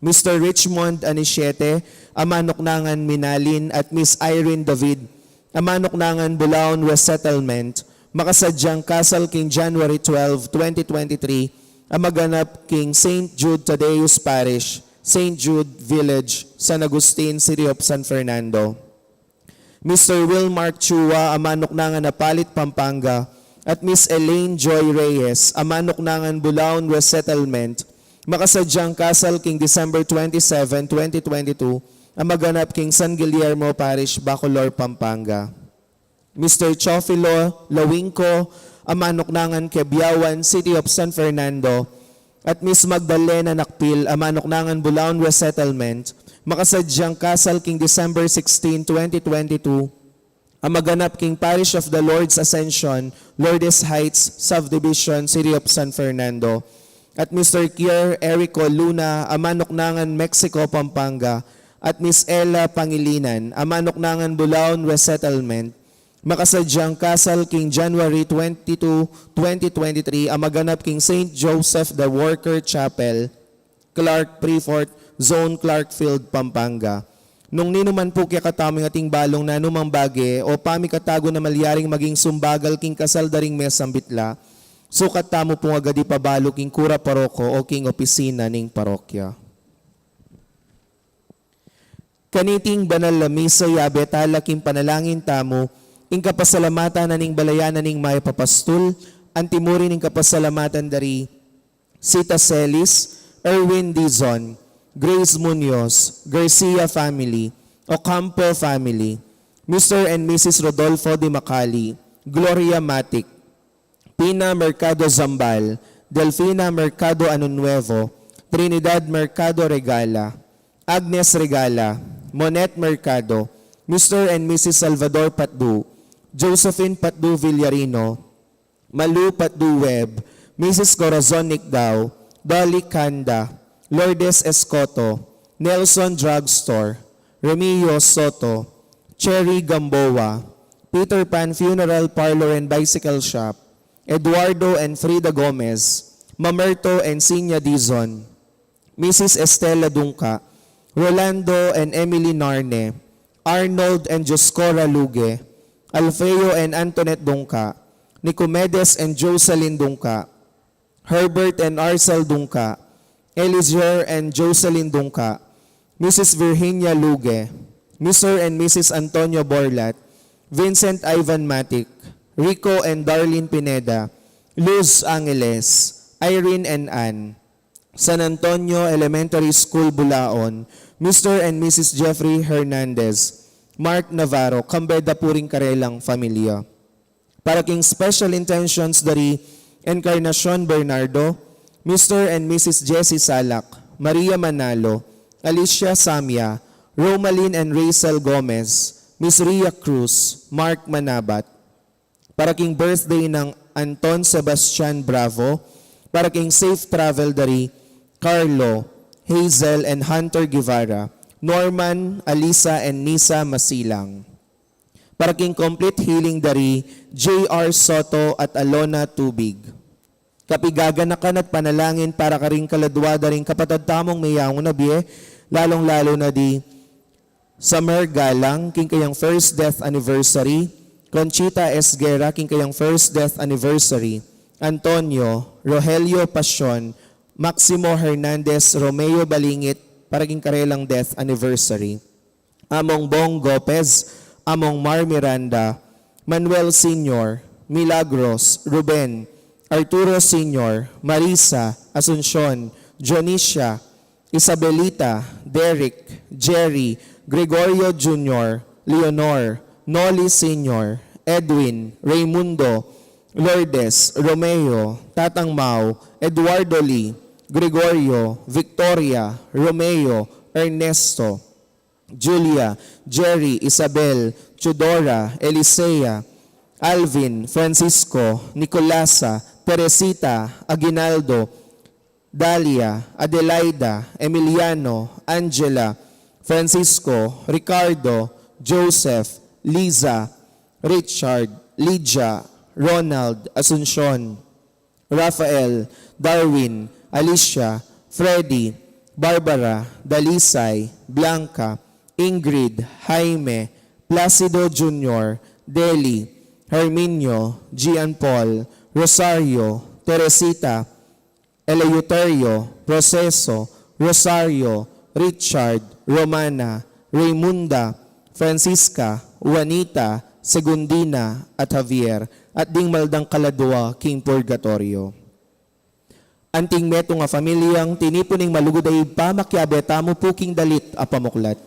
Mister Richmond Anisiete, a manuknangan Minalin, at Miss Irene David, a manuknangan Bulaon Resettlement, makasadyang kasal king January twelve, twenty twenty-three, a maganap king Saint Jude Thaddeus Parish, Saint Jude Village, San Agustin, City of San Fernando. Mister Will Mark Chua, a manuknangan Apalit, Pampanga, at Miss Elaine Joy Reyes, a manuknangan Bulaon Resettlement, makasadyang kasal king December twenty-seven, twenty twenty-two, a maganap king San Guillermo Parish, Bacolor, Pampanga. Mister Chofilo Lawingco, a manuknangan Quebiawan, City of San Fernando, at Miss Magdalena Nakpil, a manuknangan Bulaon Resettlement, makasadyang kasal king December sixteen, twenty twenty-two, a maganap king Parish of the Lord's Ascension, Lourdes Heights Subdivision, City of San Fernando, at Mister Kier Erico Luna, a manuknangan Mexico, Pampanga, at Miss Ella Pangilinan, a manuknangan Bulaon Resettlement, makasadyang kasal king January twenty-two, twenty twenty-three, a maganap king Saint Joseph the Worker Chapel, Clark Prefort Zone, Clarkfield, Pampanga. Nung ninuman pu kekatamu ing ating balung nanumang bage o pamikatagu na malyaring maging sumbagal king kasal da ring mesambit la, sukat tamu pung agad ipabalu king kura paroko o king opisina ning parokya. Kaniting banal a misa, yabe tala king panalangin tamu ing kapasalamatan na ning balayan na ning mayap a pastul, anti mu rin ing kapasalamatan da ri Sita Celis, Erwin Dizon, Grace Munoz, Garcia family, Ocampo family, Mister and Missus Rodolfo de Macali, Gloria Matic, Pina Mercado Zambal, Delfina Mercado Anunuevo, Trinidad Mercado Regala, Agnes Regala, Monet Mercado, Mister and Missus Salvador Patdu, Josephine Patdu Villarino, Malu Patdu Webb, Missus Corazon Nicdao, Dolly Canda, Lourdes Escoto, Nelson Drugstore, Remio Soto, Cherry Gamboa, Peter Pan Funeral Parlor and Bicycle Shop, Eduardo and Frida Gomez, Mamerto and Sinya Dizon, Missus Estela Dungca, Rolando and Emily Narne, Arnold and Dioscora Luge, Alfeo and Antoinette Dungca, Nicomedes and Jocelyn Dungca, Herbert and Arcel Dungca, Eliezer and Jocelyn Dungca, Missus Virginia Luge, Mister and Missus Antonio Borlat, Vincent Ivan Matic, Rico and Darlene Pineda, Luz Angeles, Irene and Ann, San Antonio Elementary School, Bulaon, Mister and Missus Jeffrey Hernandez, Mark Navarro, kambe da pu ring karelang familia. Para king special intentions da ri Encarnacion Bernardo, Mister and Missus Jessie Salak, Maria Manalo, Alicia Samia, Romalyn and Rachel Gomez, Miss Ria Cruz, Mark Manabat. Para king birthday nang Anton Sebastian Bravo, para king safe travel da ri Carlo, Hazel and Hunter Guevara, Norman, Alisa and Nisa Masilang. Para king complete healing da ri J R Soto at Alona Tubig. Kapigaganakan at panalangin para karing kaladua da ring kapatad tamung meyangu na bie, lalung-lalu na di Samer Galang, king kayang first death anniversary, Conchita Esguerra, king kayang first death anniversary, Antonio, Rogelio Pasion, Maximo Hernandez, Romeo Balingit, para king karelang death anniversary. Among Bong Gopez, Among Mar Miranda, Manuel Senior, Milagros, Ruben, Arturo Senior, Marisa, Asuncion, Dionisia, Isabelita, Derek, Jerry, Gregorio Junior, Leonor, Noli Senior, Edwin, Raymundo, Lourdes, Romeo, Tatang Mau, Eduardo Lee, Gregorio, Victoria, Romeo, Ernesto, Julia, Jerry, Isabel, Chudora, Elisea, Alvin, Francisco, Nicolasa, Teresita, Aguinaldo, Dalia, Adelaida, Emiliano, Angela, Francisco, Ricardo, Joseph, Liza, Richard, Lydia, Ronald, Asuncion, Rafael, Darwin, Alicia, Freddy, Barbara, Dalisay, Blanca, Ingrid, Jaime, Placido Junior, Deli, Herminio, Gian Paul, Rosario, Teresita, Eleuterio, Proceso, Rosario, Richard, Romana, Raymunda, Francisca, Juanita, Segundina, at Javier, at ding maldang kaladua king purgatorio. Anting metung a familiang tinipun ning malugud a Ibpa, makiabe tamu pu king dalit a pamuklat.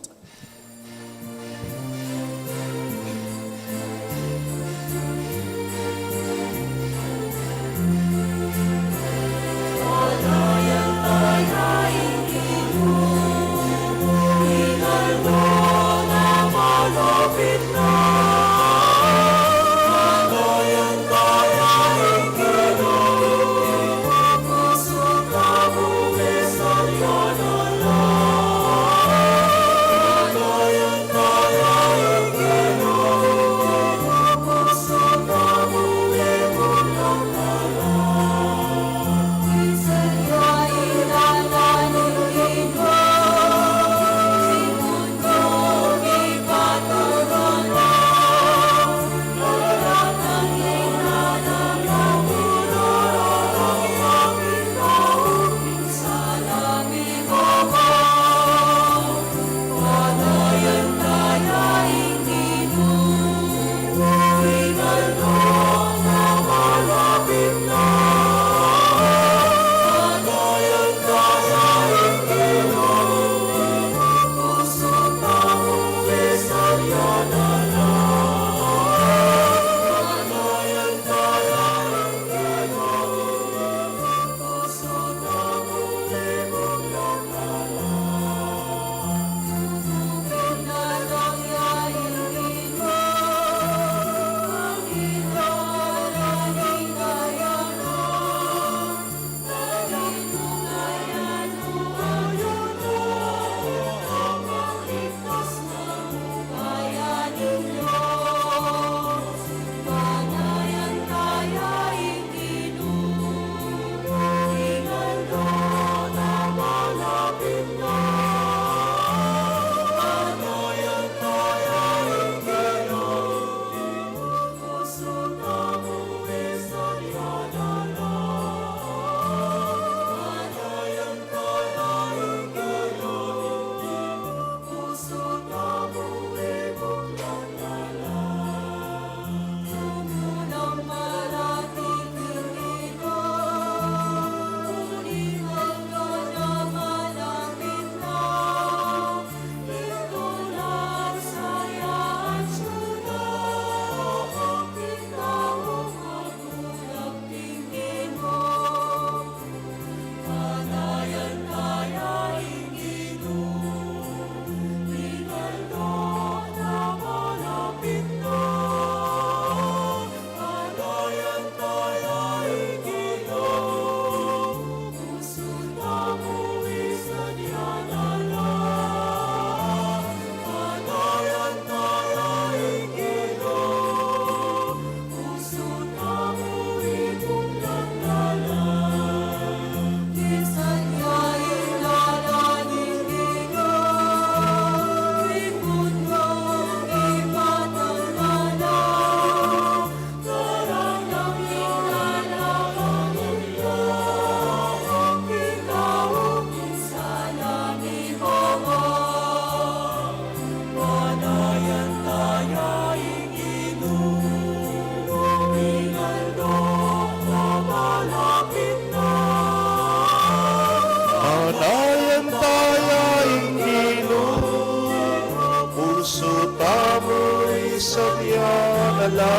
Sabyan na la,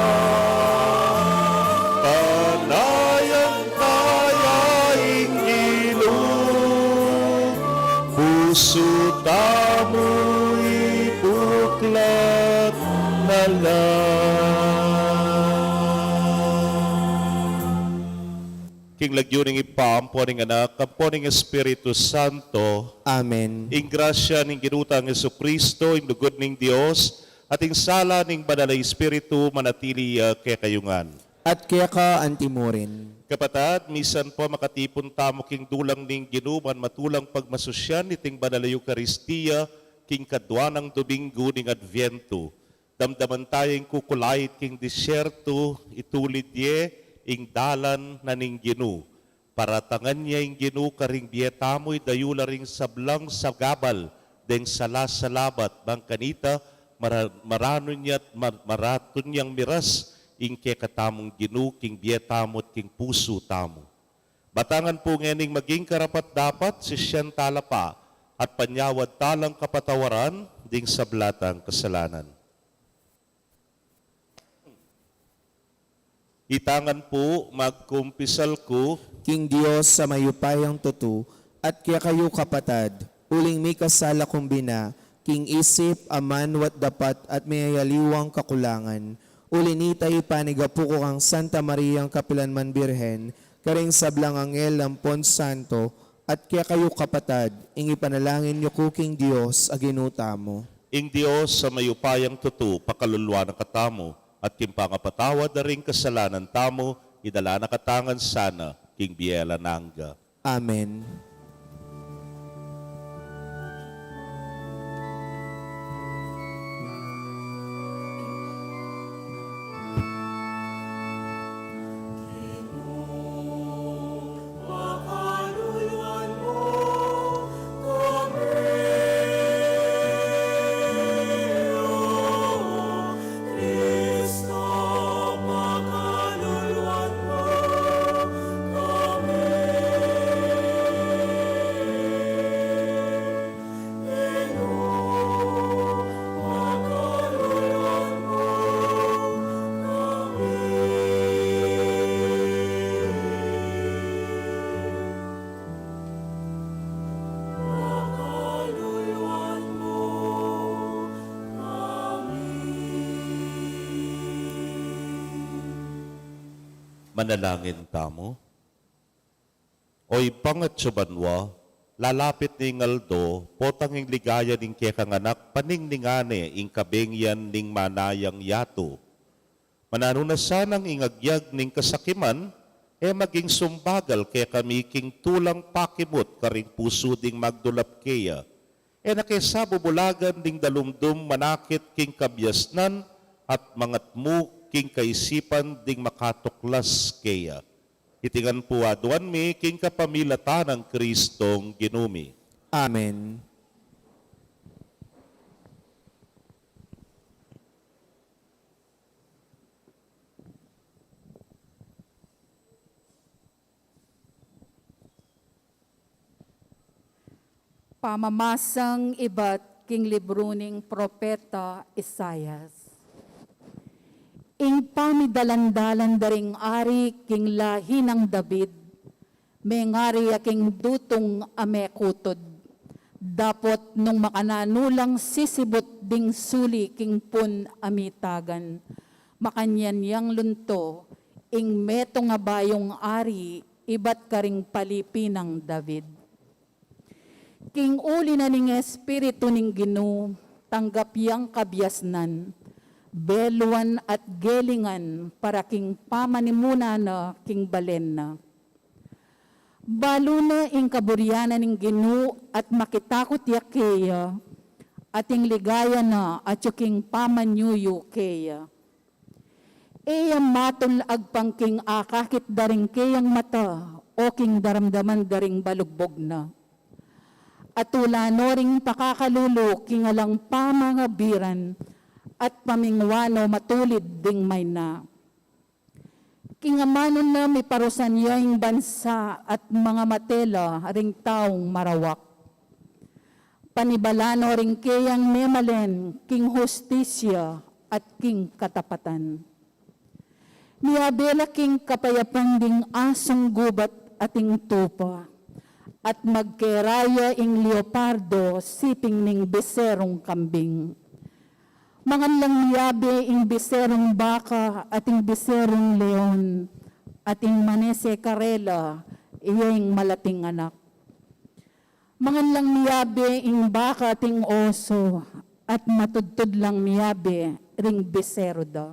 panayan taya ing Ginu, pusu tamu ibuklat na la. King lagyu ning Ibpa, ampo ning Anak, ampo ning Espiritu Santo. Amen. Ing grasya ning Ginu tang Jesucristo, ing lugud ning Dios, at ing sala ning Banal a Espiritu manatili ya kekayu ngan. At keka antimurin. Kapatad, misan pa makatipun tamu king dulang ning Ginu ban matulang pagmasusyan iting Banal a Eukaristia king kadwa nang Domingo ning Adviento, damdaman taya ing kukulait king disyerto, itulid ye ing dalan na ning Ginu. Paratangan ya ing Ginu karing bie tamu, idayul la ring sablang sagabal deng sala-salabat, bang kanita mara-, maranun ya't mar-, maratun yang miras ing kekatamung Ginu king bie tamu at king pusu tamu. Batangan pu ngening maging karapat-dapat, sisian tala pa at panyawad talang kapatawaran ding sabla tang kasalanan. Itangan pu, magkumpisal ku king Dios a mayupayang tutu, at kekayu kapatad, uling mikasala kung bina, king isip, amanwa at dapat, at miyayaliwang kakulangan. Uli nita, ipanigapu ku kang Santa Mariang kapilanman Birhen, karing sablang anghel ampon santo, at kekayu kapatad, ing ipanalangin yu ku king Dios a Ginu tamu. Ing Dios a mayupayang tutu, pakaluluan na katamu, at king pangapatawad da ring kasalanan tamu, idala na katamu ngan sana king bie alang angga. Amen. Manalangin tamu. O Ibpa ngatsu banua, lalapit ne ing aldo, potang ing ligaya ning kekang Anak, paningningan ne ing kabengian ning manayang yatu. Mananu na sanang ing agyag ning kasakiman, e maging sumbagal kekami king tulang pakibut karing pusu ding magdulap keya. E na ke sa bubulagan ding dalumdum manakit king kabiasnan at mangatmu king kaisipan ding makatuklas keya. Iti ngan pu aduan mi king kapamilatan nang Kristong Ginu mi. Amen. Pamamasang ibat king libru ning propeta Isaias. Ing pamidalan-dalan da ring ari king lahi nang David, mengari ya king dutung a mekutud, dapot nung makananu lang sisibut ding suli king pun a mitagan, makanyan yang lunto ing metung a bayung ari ibat karing palipi nang David. King uli na ning Espiritu ning Ginu, tanggap yang kabiasnan, beluan at gelingan para king pamanimuna na king balen na. Balu na ing kaburian na ning Ginu at makitakut ya keya, at ing ligaya na atyu king pamanyuyu keya. E ya matul agpang king akakit da ring keyang mata, o king daramdaman da ring balugbug na. Atula no ring pakakalulu king alang pamangabiran, at pamingwa no matulid ding mayna. King amanu na miparusan ya ing bansa at mangamate la ring taung marawak. Panibala no ring keyang memalen king hustisya at king katapatan. Miyabe la king kapayapan ding asung gubat at ing tupa, at magkeraya ing leopardo siping ning beserung kambing. Mangan lang miyabe ing beserung baka at ing beserung leon, at ing manese karela, iya ing malating anak. Mangan lang miyabe ing baka at ing oso, at matudtud lang miyabe ring beseru da.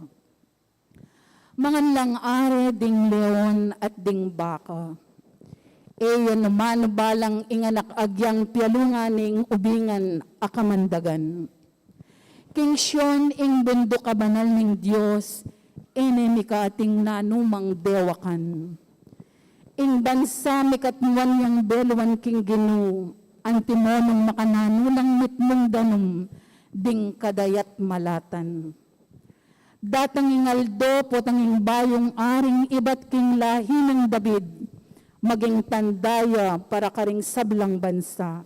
Mangan lang are ding leon at ding baka. E ya numanu balang ing anak agyang pialungan ning ubingan a kamandagan. King Sion ing bunduk a banal ning Dios, e ne mika ating nanumang dewakan. Ing bansa mikatmuan yang beluan king Ginu, antimo nung makananu lang mitmung danum ding kadayat malatan. Datang ing aldo, potang ing bayung aring ibat king lahi nang David, maging tanda ya para karing sablang bansa.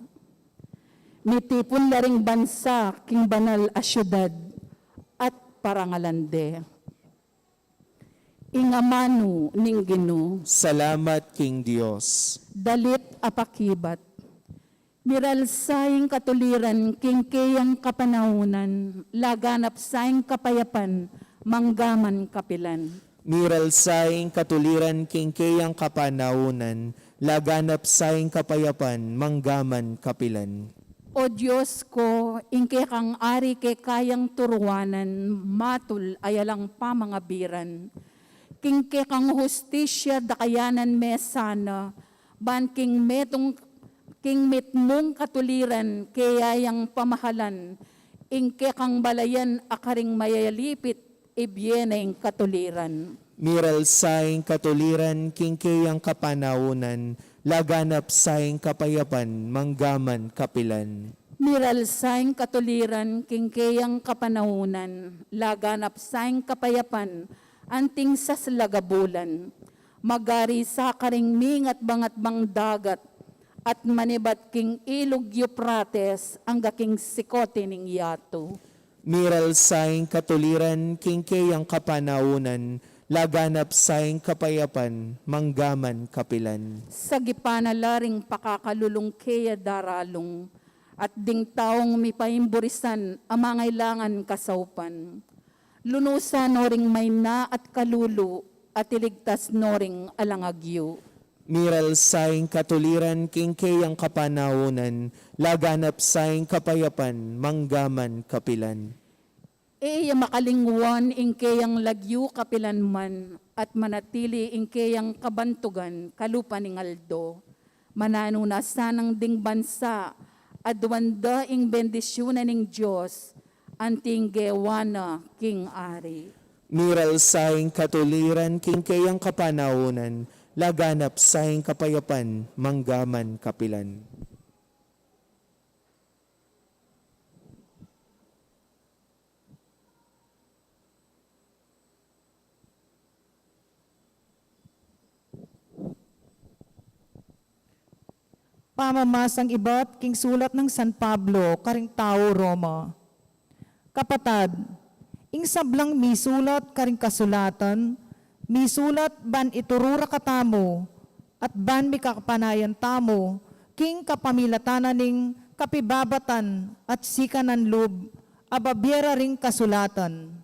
Mitipun la ring bansa king banal a siudad at parangalan de. Ing amanu ning Ginu. Salamat king Dios. Dalit a pakibat. Miralsa ing katuliran king keyang kapanaunan, laganap sa ing kapayapan, manggaman kapilan. Miralsa ing katuliran king keyang kapanaunan, laganap sa ing kapayapan, manggaman kapilan. O Dios ko, ing kekang ari kekayang turuanan, matul a yalang pamangabiran. King kekang hustisya dakayanan me sana, ban king metung, king mitmung katuliran, keyang pamahalan, ing kekang balayan a karing mayalipit, ibie na ing katuliran. Miralsa ing katuliran king keyang kapanaunan, laganap sa ing kapayapan, manggaman kapilan. Miralsa ing katuliran king keyang kapanaunan, laganap sa ing kapayapan, anting saslag a bulan. Magari sa karing mingat bangat bang dagat, at manibat king ilug Euphrates, angga king sikote ning yatu. Miralsa ing katuliran king keyang kapanaunan, laganap sa ing kapayapan, manggaman kapilan. Sagipan na la ring pakakalulung keya daralung, at ding taung mipaimburisan a mangailangan kasaupan. Lunusan no ring maina at kalulu, at iligtas no ring alang agyu. Miralsa ing katuliran king keyang kapanaunan, laganap sa ing kapayapan, manggaman kapilan. E ya makalingwan ing keyang lagyu kapilan man, at manatili ing keyang kabantugan kalupa ning aldo. Mananu na sanang ding bansa, aduan da ing bendisyunan ning Dios, anting gewa na king ari. Miralsa ing katuliran king keyang kapanaunan, laganap sa ing kapayapan, manggaman kapilan. Pamamasang ibat king sulat nang San Pablo karing tau Roma. Kapatad, ing sablang misulat karing kasulatan, misulat ban ituru ra katamu, at ban mikapanayan tamu king kapamilatan na ning kapibabatan at sikanan lub a babie ra ring kasulatan.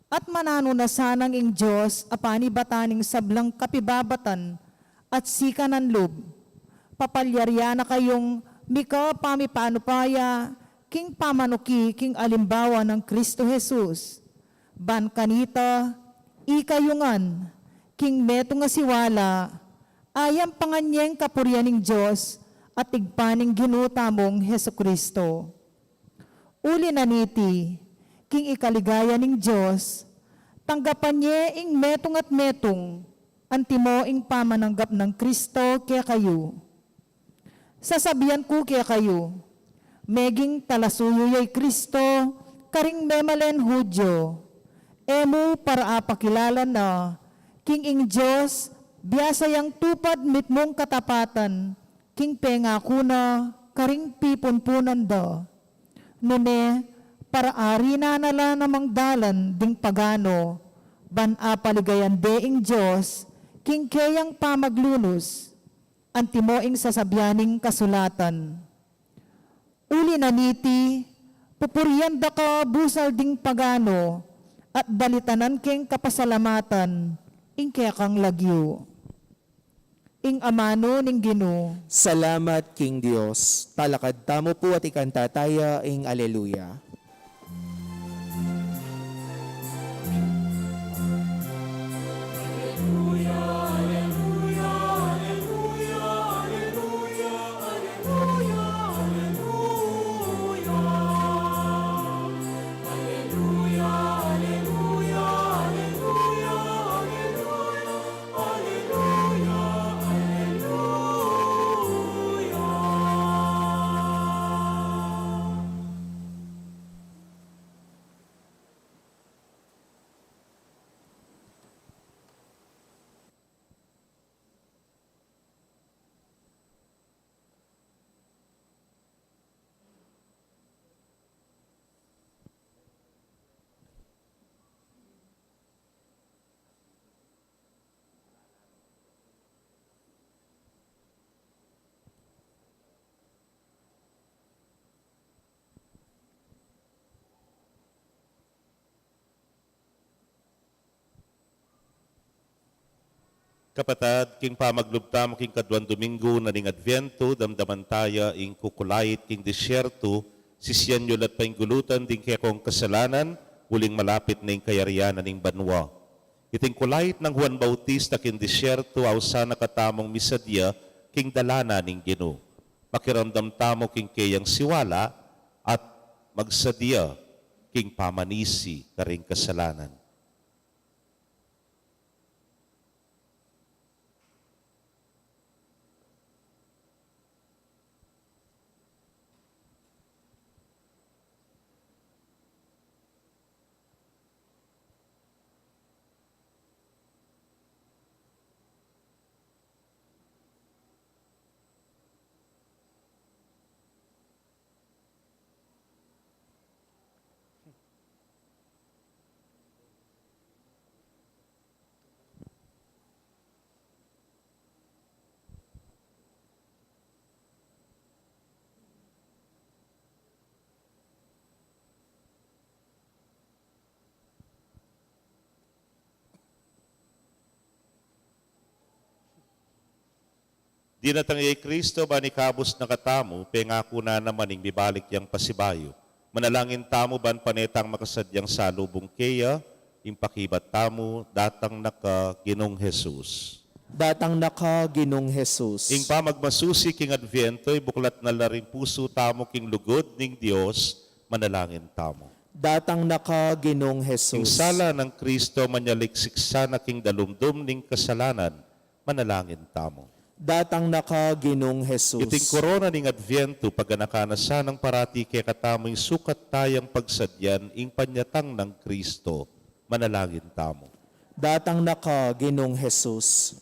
At mananu na sanang ing Dios a panibatan ning sablang kapibabatan at sikanan lub, papalyarian na kayung mika pamipanupaya king pamanuki king alimbawa nang Kristo Jesus. Ban kanita, ikayu ngan, king metung a siwala, ayampangan yeng kapurian ning Dios at Ibpa ning Ginu tamung Jesu-Kristo. Uli na niti, king ikaligaya ning Dios, tanggapan ye ing metung at metung, antimo ing pamananggap nang Kristo kekayu. Sasabian ku kekayu, meging talasuyu ye i Kristo karing memalen Judio, e mu para apakilala na king ing Dios biasa yang tupad mitmung katapatan king pengaku na karing pipunpunan da. Nune, Para ari na na la namang dalan ding pagano, ban apaligayan de ing Dios king keyang pamaglunus, antimo ing sasabian ning kasulatan. Uli na niti, pupurian da ka busal ding pagano, at dalitanan keng kapasalamatan ing kekang lagyu. Ing amanu ning Ginu. Salamat king Dios. Talakad tamu pu at ikanta taya ing Aleluya. Kapatad, king pamaglub tamu king kaduang Domingo na ning Adviento, damdaman taya ing kukulait king disyerto, sisian yu la't painggulutan ding kekong kasalanan, uling malapit na ing kayarian na ning banua. Iting kulait nang Juan Bautista king disyerto, ausan na katamung misadia king dalanan ning Ginu. Makiramdam tamu king keyang siwala at magsadia king pamanisi karing kasalanan. Dinatang ya i Kristo ban ikabus na katamu, pengaku na naman ing mibalik yang pasibayu. Manalangin tamu ban pane tang makasadyang salubung keya, ing pakibat tamu, datang na ka Ginung Jesus. Datang na ka Ginung Jesus. Ing pamagmasusi king Adviento, ibuklat na la ring pusu tamu king lugud ning Dios, manalangin tamu. Datang na ka Ginung Jesus. Ing sala nang Kristo manyaliksik sana king dalumdum ning kasalanan, manalangin tamu. Datang na ka Ginung Jesus. Iting korona ning Adviento, paganakan na sanang parati kekatamu ing sukat tayang pagsadian ing panyatang nang Kristo, manalangin tamu. Datang na ka Ginung Jesus.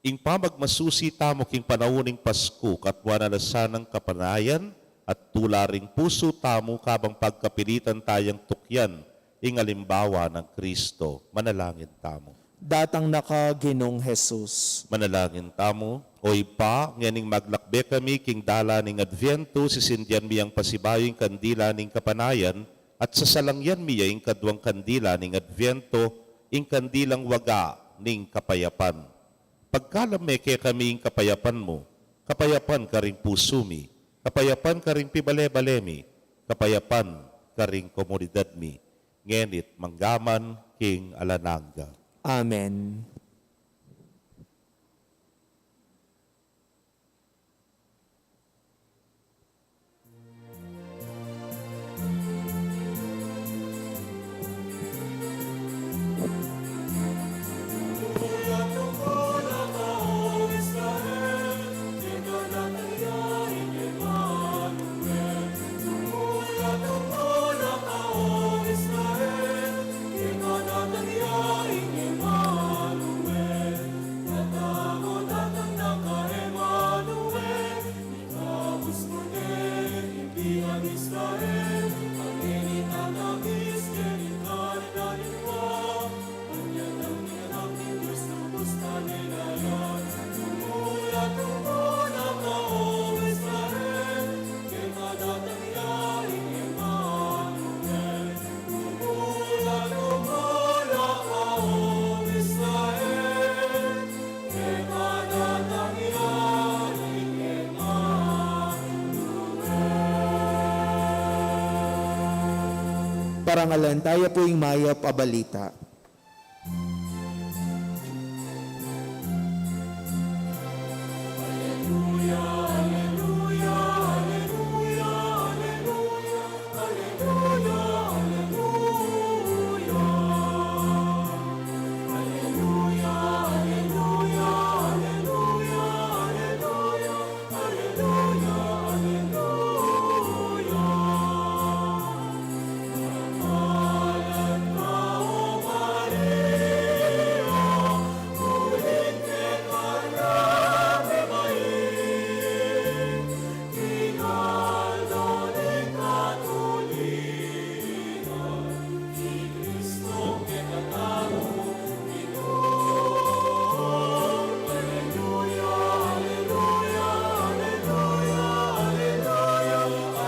Ing pamagmasusi tamu king panaun ning Pasku, katwa na la sanang kapanayan at tula ring pusu tamu kabang pagkapilitan tayang tukyan ing alimbawa nang Kristo, manalangin tamu. Datang na ka Ginung Jesus. Manalangin tamu. O Ibpa, ngening maglakbe kami king dalan ning Adviento, sisindian mi yang pasibayu ing kandila ning kapanayan, at sasalangyan mi ya ing kaduang kandila ning Adviento, ing kandilang waga ning kapayapan. Pagkalam me kekami ing kapayapan mu, kapayapan karing pusu mi, kapayapan karing pibale-bale mi, kapayapan karing komunidad mi, ngeni't manggaman king alang angga. Amen. Parangalan taya pu ing mayap a balita.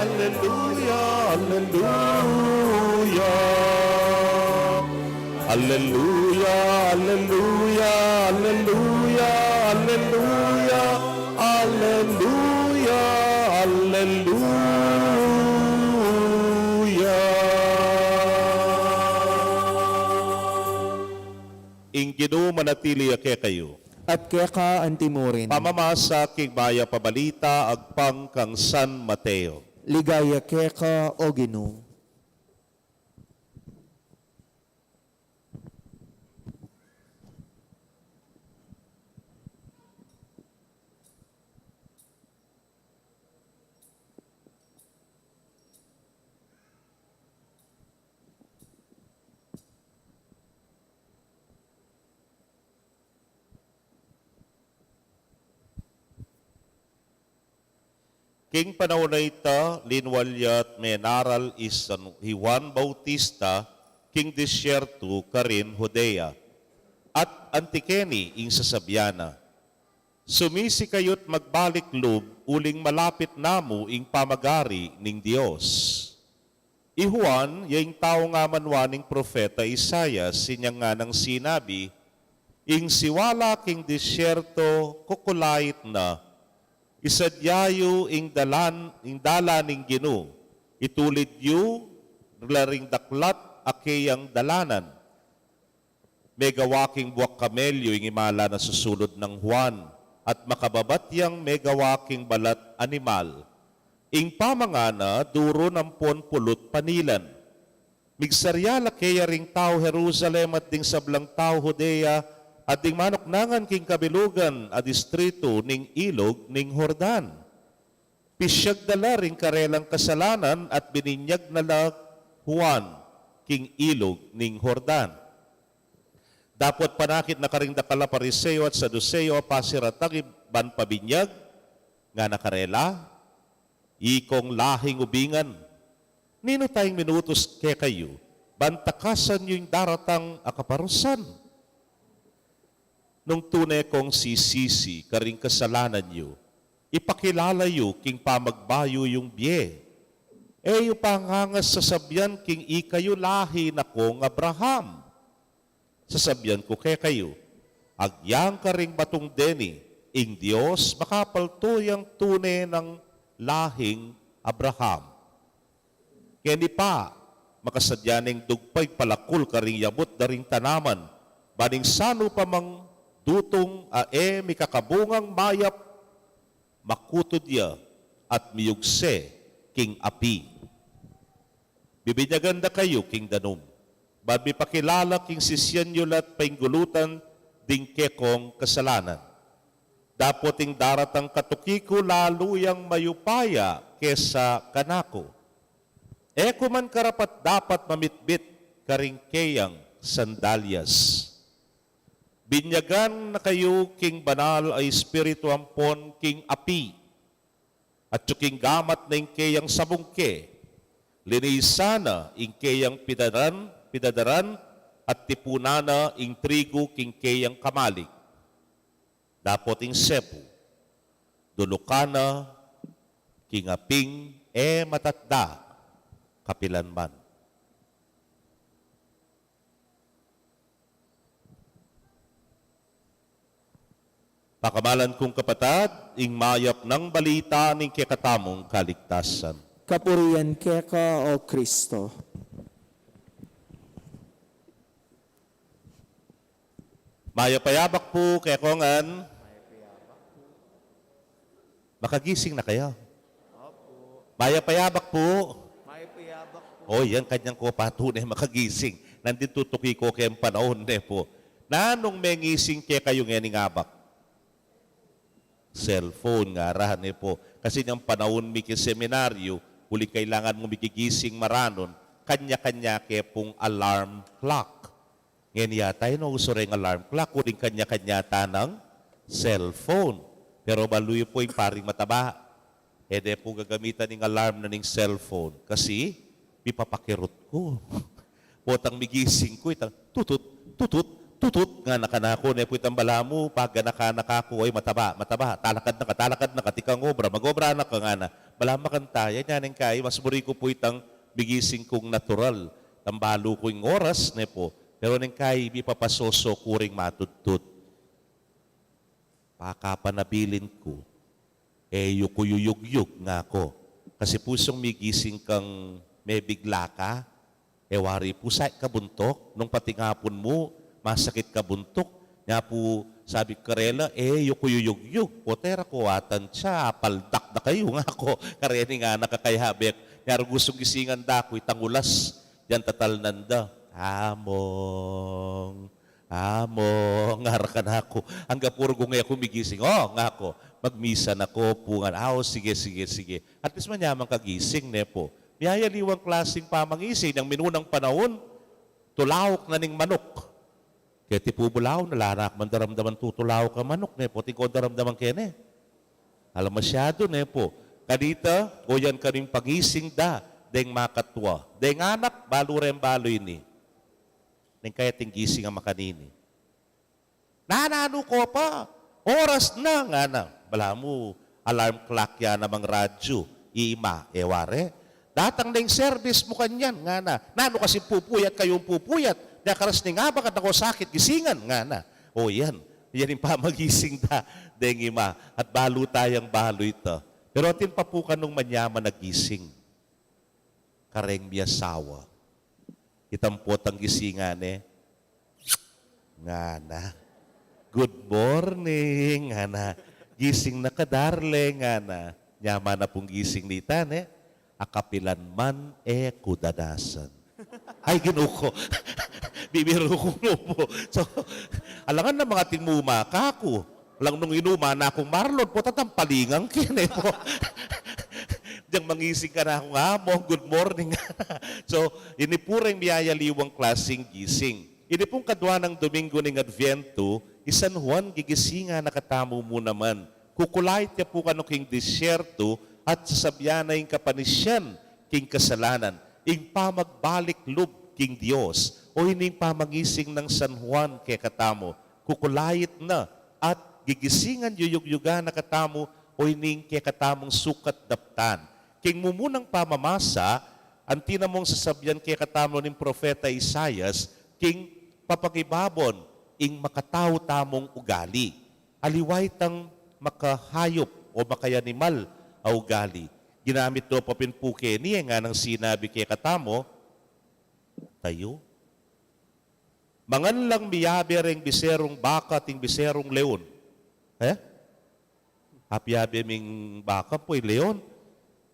Aleluya, aleluya. Aleluya, aleluya, aleluya, aleluya, aleluya. Ing Ginu manatili ya kekayu. At keka antimurin. Pamamasa king mayap a balita agpang kang San Mateo. Ligaya keka, O Ginu. King panaun a ita, linwal ya't menaral i San, i Juan Bautista king disyertu karin Judea, at anti keni ing sasabian na, "Sumisi kayu't magbalik lub, uling malapit na mu ing pamagari ning Dios." I Juan, ya ing tau ngan manwa ning propeta Isaias, inyang nganang sinabi, "Ing siwala king disyertu, kukulait na, isadya yu ing dalan, ing dalan ning Ginu, itulid yu la ring daklat a keyang dalanan." Megawa king buak kamelyu ing imala na susulud nang Juan, at makababat yang megawa king balat animal. Ing pamangana, durun ampon pulut panilan. Migsarya la keya ring tau Jerusalem at ding sablang tau Judea, at ding manuknangan king kabilugan a distritu ning ilug ning Jordan. Pisyag da la ring karelang kasalanan at bininyag na la Juan king ilug ning Jordan. Dapot panakit na karing dakal a Pariseo at Saduseo a pasiratang iban pabinyag, ngana karela, "Ikong lahing ubingan, ninu tayang minutus kekayu ban takasan yu ing daratang a kaparusan? Nung tune kong sisisi karing kasalanan yu, ipakilala yu king pamagbayu yung bie. E yu pa ngangas sasabian king ikayu lahi na kong Abraham? Sasabian ku kekayu, agyang karing batung deni, ing Dios makapaltu yang tune nang lahing Abraham. Keni pa, makasadya neng dugpa ing palakul karing yabut da ring tanaman, ban ing sanu pa mang dutung a e mikakabungang mayap, makutud ya at miyugse king api." Bibinyagan da kayu king danum, ban mipakilala king sisyan yu la't painggulutan ding kekong kasalanan. Dapot ing daratang katuki ku lalu yang mayupaya kesa kanaku. E ku man karapat-dapat mamitbit karing keyang sandalyas. Binyagan na kayu king Banal a Espiritu ampon king api. At yu king gamat na ing keyang sabungke, linisan na ing keyang pidaran, pidadaran, at tipunan na ing trigu king keyang kamalik. Dapot ing sebu, dulukan na king aping e matatda kapilan man. Pakamalan kung kapatad, ing mayap nang balita ning kekatamung kaligtasan. Kapurian keka, O Kristo. Mayap a yabak pu kekongan. Makagising na kaya? Mayap a yabak pu. O, yan, kanyan ko pa tune makagising. Nandin tutuki ko keng panaun, ne pu. Nanung mengising kekayu ngening abak? Cellphone, ngara, ne pu. Kasi inyang panaun mi keng seminaryo, uling kailangan mu migigising maranun, kanya-kanya ke pung alarm clock. Ngeni yata, e, no, usu reng alarm clock, uling kanya-kanya ta nang cellphone. Pero balu yu pu ing paring mataba, e de pu gagamitan ing alarm na ning cellphone. Kasi, mipapakirut ku. Potang migising ku, itang tutut, tutut, tutut, ngana kanaku, ne pu, itang balamu, paganakan na kaku, "Oy, mataba, mataba, talakad na ka, talakad na ka, tikang obra, mag-obra na ka," ngana. Balamu makanta ya, nya neng kai, mas buri ku pu itang migising kung natural. Tambalu ku ing oras, ne pu. Pero neng kai, mipapasoso ku ring matutut. Pakapanabilin ku, e yu ku yuyugyug, ngaku. Kasi pu, sung migising kang mebigla ka, e wari pu, sakit ka buntuk, nung patingapun mu, masakit ka buntuk. Nya pu, sabi ku karela, e yu ku yuyugyug. Pota e ra ku atansia, apaldak da kayu, ngaku. Kareni ngana, kakayabe ku. Nya rugusung gisingan da ku, itang ulas, dinan tatalnan da. Among, among, ngara kanaku. Angga pu rugung e ku migising. O, ngaku, magmisa na ku pu, ngana. A, o, sige, sige, sige. At least manyaman kagising, ne pu. Miyayaliwang klasing pamangising. Inyang minunang panaun, tulauk na ning manuk. Keti pu balamu, ala na ku man daramdaman tutulauk a manuk, ne pu. Atin kung daramdaman ke ne? Ala masyadu, ne pu. Kanita, goyan kanu ing pangising da deng makatua. Deng anak, balu reng balu ini. Neng kai ating gising a makanini. "Nananu ko pa? Oras na," ngana. Balamu, alarm clock ya namang radyu. Ima, e wari. "Datang na ing service mu kanyan," ngana. "Nanu kasi pupuyat kayung pupuyat? Nya karas ning abak at ako sakit gisingan," ngana. O yan, yan ing pamagising da deng ima. At balu tayang balu ita. Pero atin pa pu kanung manyaman a gising kareng miyasawa. Itang potang gisingan ne, ngana. "Good morning," ngana. "Gising na ka, darling," ngana. Nyaman na pung gising nita, ne? Akapilan man e ku danasan. Ay, Ginu ku. Bibiru ku mu pu. So, alangan na mangating muma kaku. Alang nung inuma na kung marlon, pota tampalingan ke ne pu. Deng mangising kanaku, "Among, good morning." So, ini pu reng miyayaliwang klasing gising. Ini pung kadua nang Domingo ning Adviento, i San Juan gigisingan na katamu mu naman. Kukulait ya pu kanu king disyerto at sasabyan na ing kapanisian king kasalanan, ing pamagbalik lub king Dios. O ining pamangising nang San Juan kekatamu, kukulait na at gigisingan, yuyugyugan na katamu, o ining kekatamung sukat daptan. King mumunang pamamasa, anti na mung sasabyan kekatamu ning propeta Isaias, king papangibabon ing makatau tamung ugali. Aliwa itang makahayup o makayanimal a ugali. Ginamit no pa pin pu keni e, nganang sinabi kekatamu, tayu. Mangan lang miyabe reng biserung baka at ing biserung leon. E? Apiyabe ming baka pu ing leon.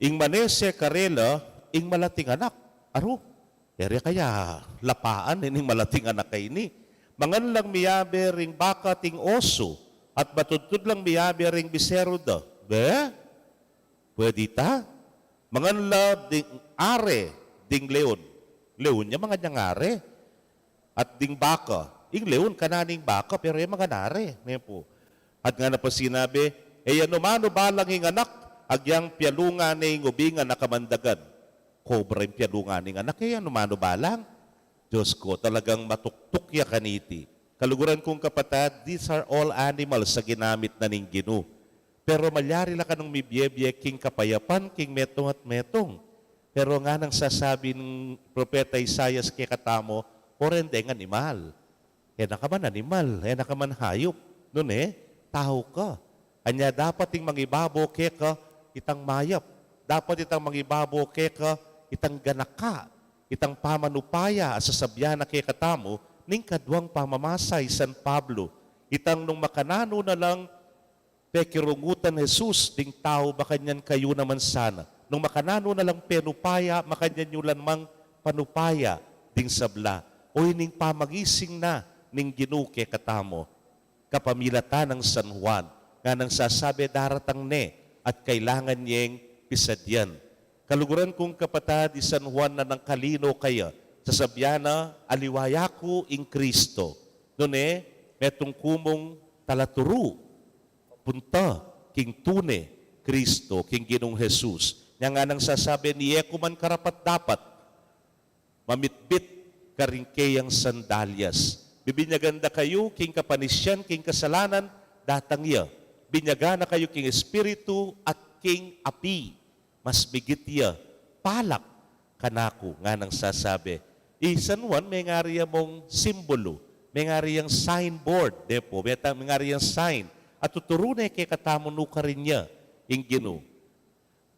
Ing manese karela, ing malating anak. Aru, e re kaya lapaan ining malating anak a ini. Mangan lang miyabe ring baka at ing oso, at matudtud lang miyabe ring biseru da. Be? Pwede ita? Mangan la ding are ding leon. Leon ya mangan yang are. At ding baka. Ing leon, kanan ning baka, pero e mangan are, ne pu. At ngana pa sinabi, e ya nu manu balang ing anak, agyang pialungan ne ing ubing a nakamandagan. Kobra ing pialungan ning anak, e ya nu manu balang. Diyos ko, talagang matuktuk ya kaniti. Kaluguran kung kapatad, these are all animals a ginamit na ning Ginu. Pero malyari la kanung mibiebie king kapayapan king metung at metung. Pero nganang sasabi ning propeta Isaias kekatamu, o ren deng animal. E na ka man animal, e na ka man hayup. Nune, tau ka. Anya dapat ing mangibabo keka itang mayap. Dapat itang mangibabo keka itang ganaka, itang pamanupaya a sasabyan na kekatamu, Ning kaduang pamamasa i San Pablo, itang nung makananu na lang pekirungutan Jesus ding tau, makanyan kayu naman sana. Nung makananu na lang penupaya, makanyan yu la namang panupaya ding sabla. O ining pamangising na ning Ginu kekatamu kapamilatan nang San Juan, nganang sasabi daratang ne at kailangan yeng pisadyan. Kaluguran kung kapatad, i San Juan na nang kalino kaya, sasabyan na, "Aliwa ya ku ing Kristo." Nune, metung ku mung talaturu punta king tune Kristo, king Ginung Jesus. Nya nganang sasabi, "E ku man karapat-dapat mamitbit karing keyang sandalyas." Bibinyagan da kayu king kapanisian king kasalanan, datang ya. Binyagan na kayu king Espiritu at king api, mas migit ya palak kanaku, nganang sasabi. I San Juan, mengari ya mung simbulu, mengari yang signboard, ne pu, meta-, mengari yang sign. At tuturu ne kekatamu nukarin ya ing Ginu.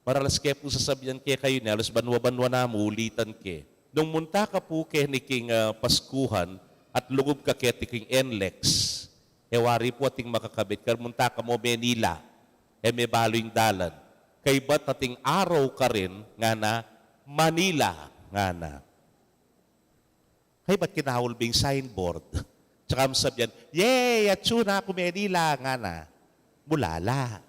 Maralas ke pung sasabyan kekayu ne, alas banwa-banwa na mu ulitan ke. Nung munta ka pu keni king, ah, Paskuhan at lugub ka keti king NLEX, e wari pu ating makakabit, kar munta ka mu Manila, e me balu ing dalan. Kaybat ating araw karin, ngana, Manila, ngana. Kaybat kinaul bing signboard. Tsaka mu sabyan, "Yay! Atsu na ku Manila!" ngana. Bulala.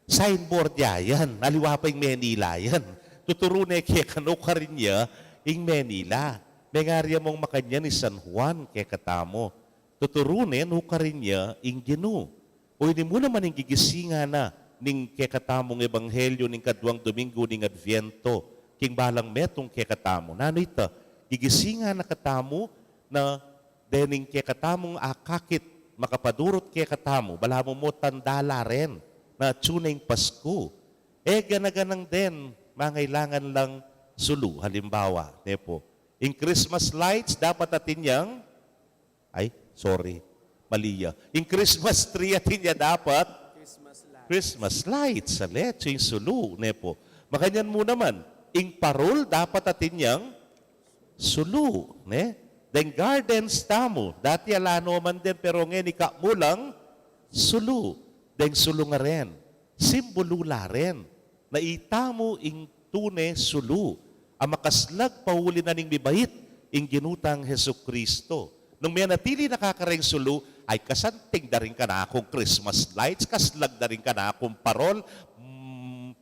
Signboard ya yan. Aliwa pa ing Manila yan. Tuturu ne keka nukarin ya ing Manila. Mengari ya mung makanyan i San Juan kekatamu. Tuturu ne nukarin ya ing Ginu. O ini mu naman ing gigisingan na ning kekatamung ebanghelyo ning kaduang Domingo ning Adviento, king balang metung kekatamu. Nanu ita, gigisingan na katamu na dening kekatamung akakit makapadurut kekatamu, balamu mu tanda la ren na atsu na ing Pasku. E gana-ganang den, mangailangan lang sulu, halimbawa, ne pu. Ing Christmas lights, dapat atin yang Ay, sorry. Mali ya. Ing Christmas tree atin ya dapat Christmas lights. Christmas lights, ale, atsu ing sulu, ne pu. Makanyan mu naman, ing parol dapat atin yang sulu, ne? Deng gardens tamu, dati ala no man den, pero ngeni ikakmu lang sulu. Deng sulu ngaren, simbulu la ren na itamu ing tune sulu a makaslag pauli na ning mibait ing Ginu tang Jesucristo. Nung menatili na ka kareng sulu, ay, kasanting da ring kanakung Christmas lights, kaslag da ring kanakung parol, mm,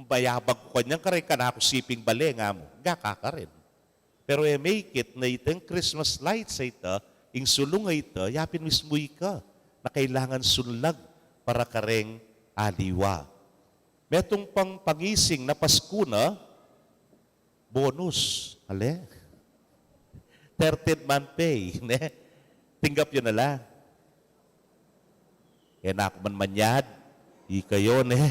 bayabag ku kanyan kareng kanakung siping bale, nga mu, gakaka rin. Pero e me ikit na itang Christmas lights a ita, ing sulu a ita, yapin mismu ika na kailangan sunlag para kareng aliwa. Metung pang pangising na Pasku na bonus. Ale? Thirteenth month pay, ne? Tinggap yu na la. E na ku man manyad, ikayu, ne?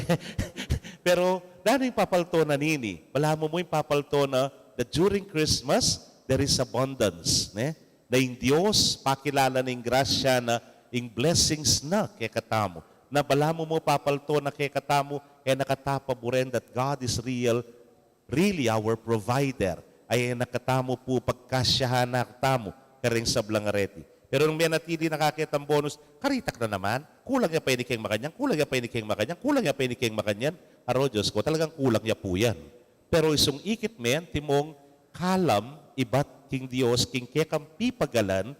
Pero, nanu ing papalto na nini? Balamu mu ing papalto na that during Christmas, there is abundance, ne? Na ing Dios, pakilala na ing grasya na, ing blessings na kekatamu. Na balamu mu papalto na kekatamu, e na ka tapaburen that God is real, really our provider. Ay, e na katamu pu pagkasyahan na katamu kareng sablang areti. Pero nung menatili na ka ketang bonus, karitak na naman, kulang ya pa ini keng makanyan, kulang ya pa ini keng makanyan, kulang ya pa ini keng makanyan. Aro, Dios ku, talagang kulang ya pu yan. Pero isung ikit me, antimong kalam ibat king Dios, king kekang pipagalan,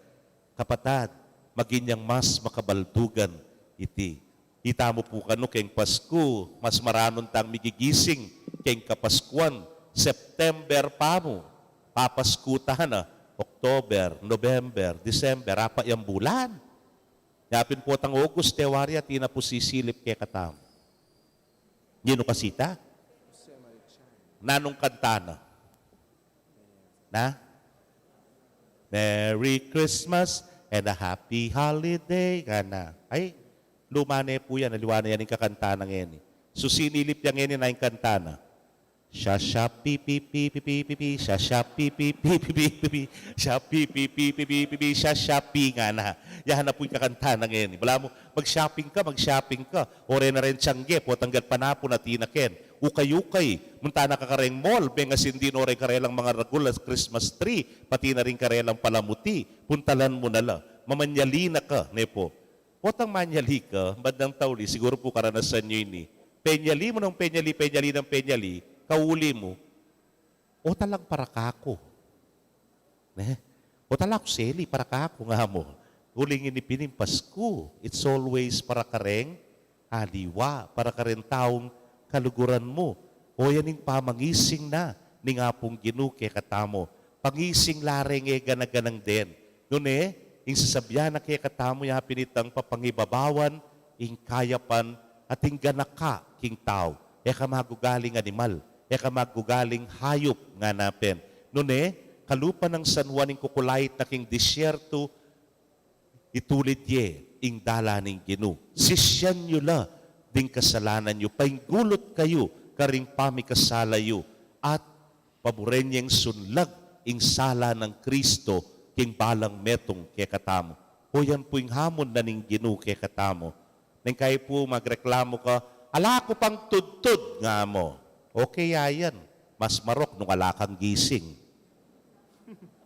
kapatad, maging yang mas makabaldugan iti. Itamu pu kanu keng Pasku, mas maranun tang migigising keng Kapaskuan, September pa mu, papasku ta na, October, November, December, apat yang bulan. Yapin potang August, e wari atin na pu sisilip kekatamu. Ninu kasi ita? Nanung kanta na? Na? Merry Christmas and a happy holiday, ngana. Ay, luma ne pu yan, aliwa na yan ing kakanta na ngeni. Susinilip ya ngeni na ing kanta na. Shasha pi pi pi pi pi pi pi, shasha pi pi pi pi pi pi pi, sha pi pi pi pi pi pi pi, shasha pi, ngana. Yan na pu ing kakanta na ngeni. Balamu, mag-shopping ka, mag-shopping ka. O reng tiangge, potang gatpanapun atin na ken. Ukay-ukay, munta na ka kareng mall, mengasindi no reng karelang mangaragul a Christmas tree, pati na ring karelang palamuti, puntalan mu na la. Mamanyali na ka, ne pu. Potang manyali ka, bandang tauli, siguru pu karanasan yu ini. Penyali mu nang penyali, penyali nang penyali, kauli mu, o, talang para kaku. Ne? O, tala ku seli, para kaku nga mu. Uling ini pin ing Pasku, it's always para kareng aliwa, para kareng taung kaluguran mu. O, yan ing pamangising na ning Apung Ginu kekatamu. Pangising la reng e gana-ganang den. Nune, ing sasabyan na kekatamu ya pin itang papangibabawan, ing kayapan, at ing ganaka king tau. E ka magugaling animal, e ka magugaling hayup, ngana pin. Nune, kalupa nang San Juan ing kukulait na king disyertu, itulid ye ing dalan ning Ginu. Sisyan yu la ding kasalanan yu, painggulut kayu karing pamikasala yu, at paburen yeng sunlag ing sala nang Kristo king balang metung kekatamu. O, yan pu ing hamun na ning Ginu kekatamu. Neng kayi pu magreklamu ka, "Ala ku pang tudtud," nga mu. Okay ya yan. Mas marok nung ala kang gising.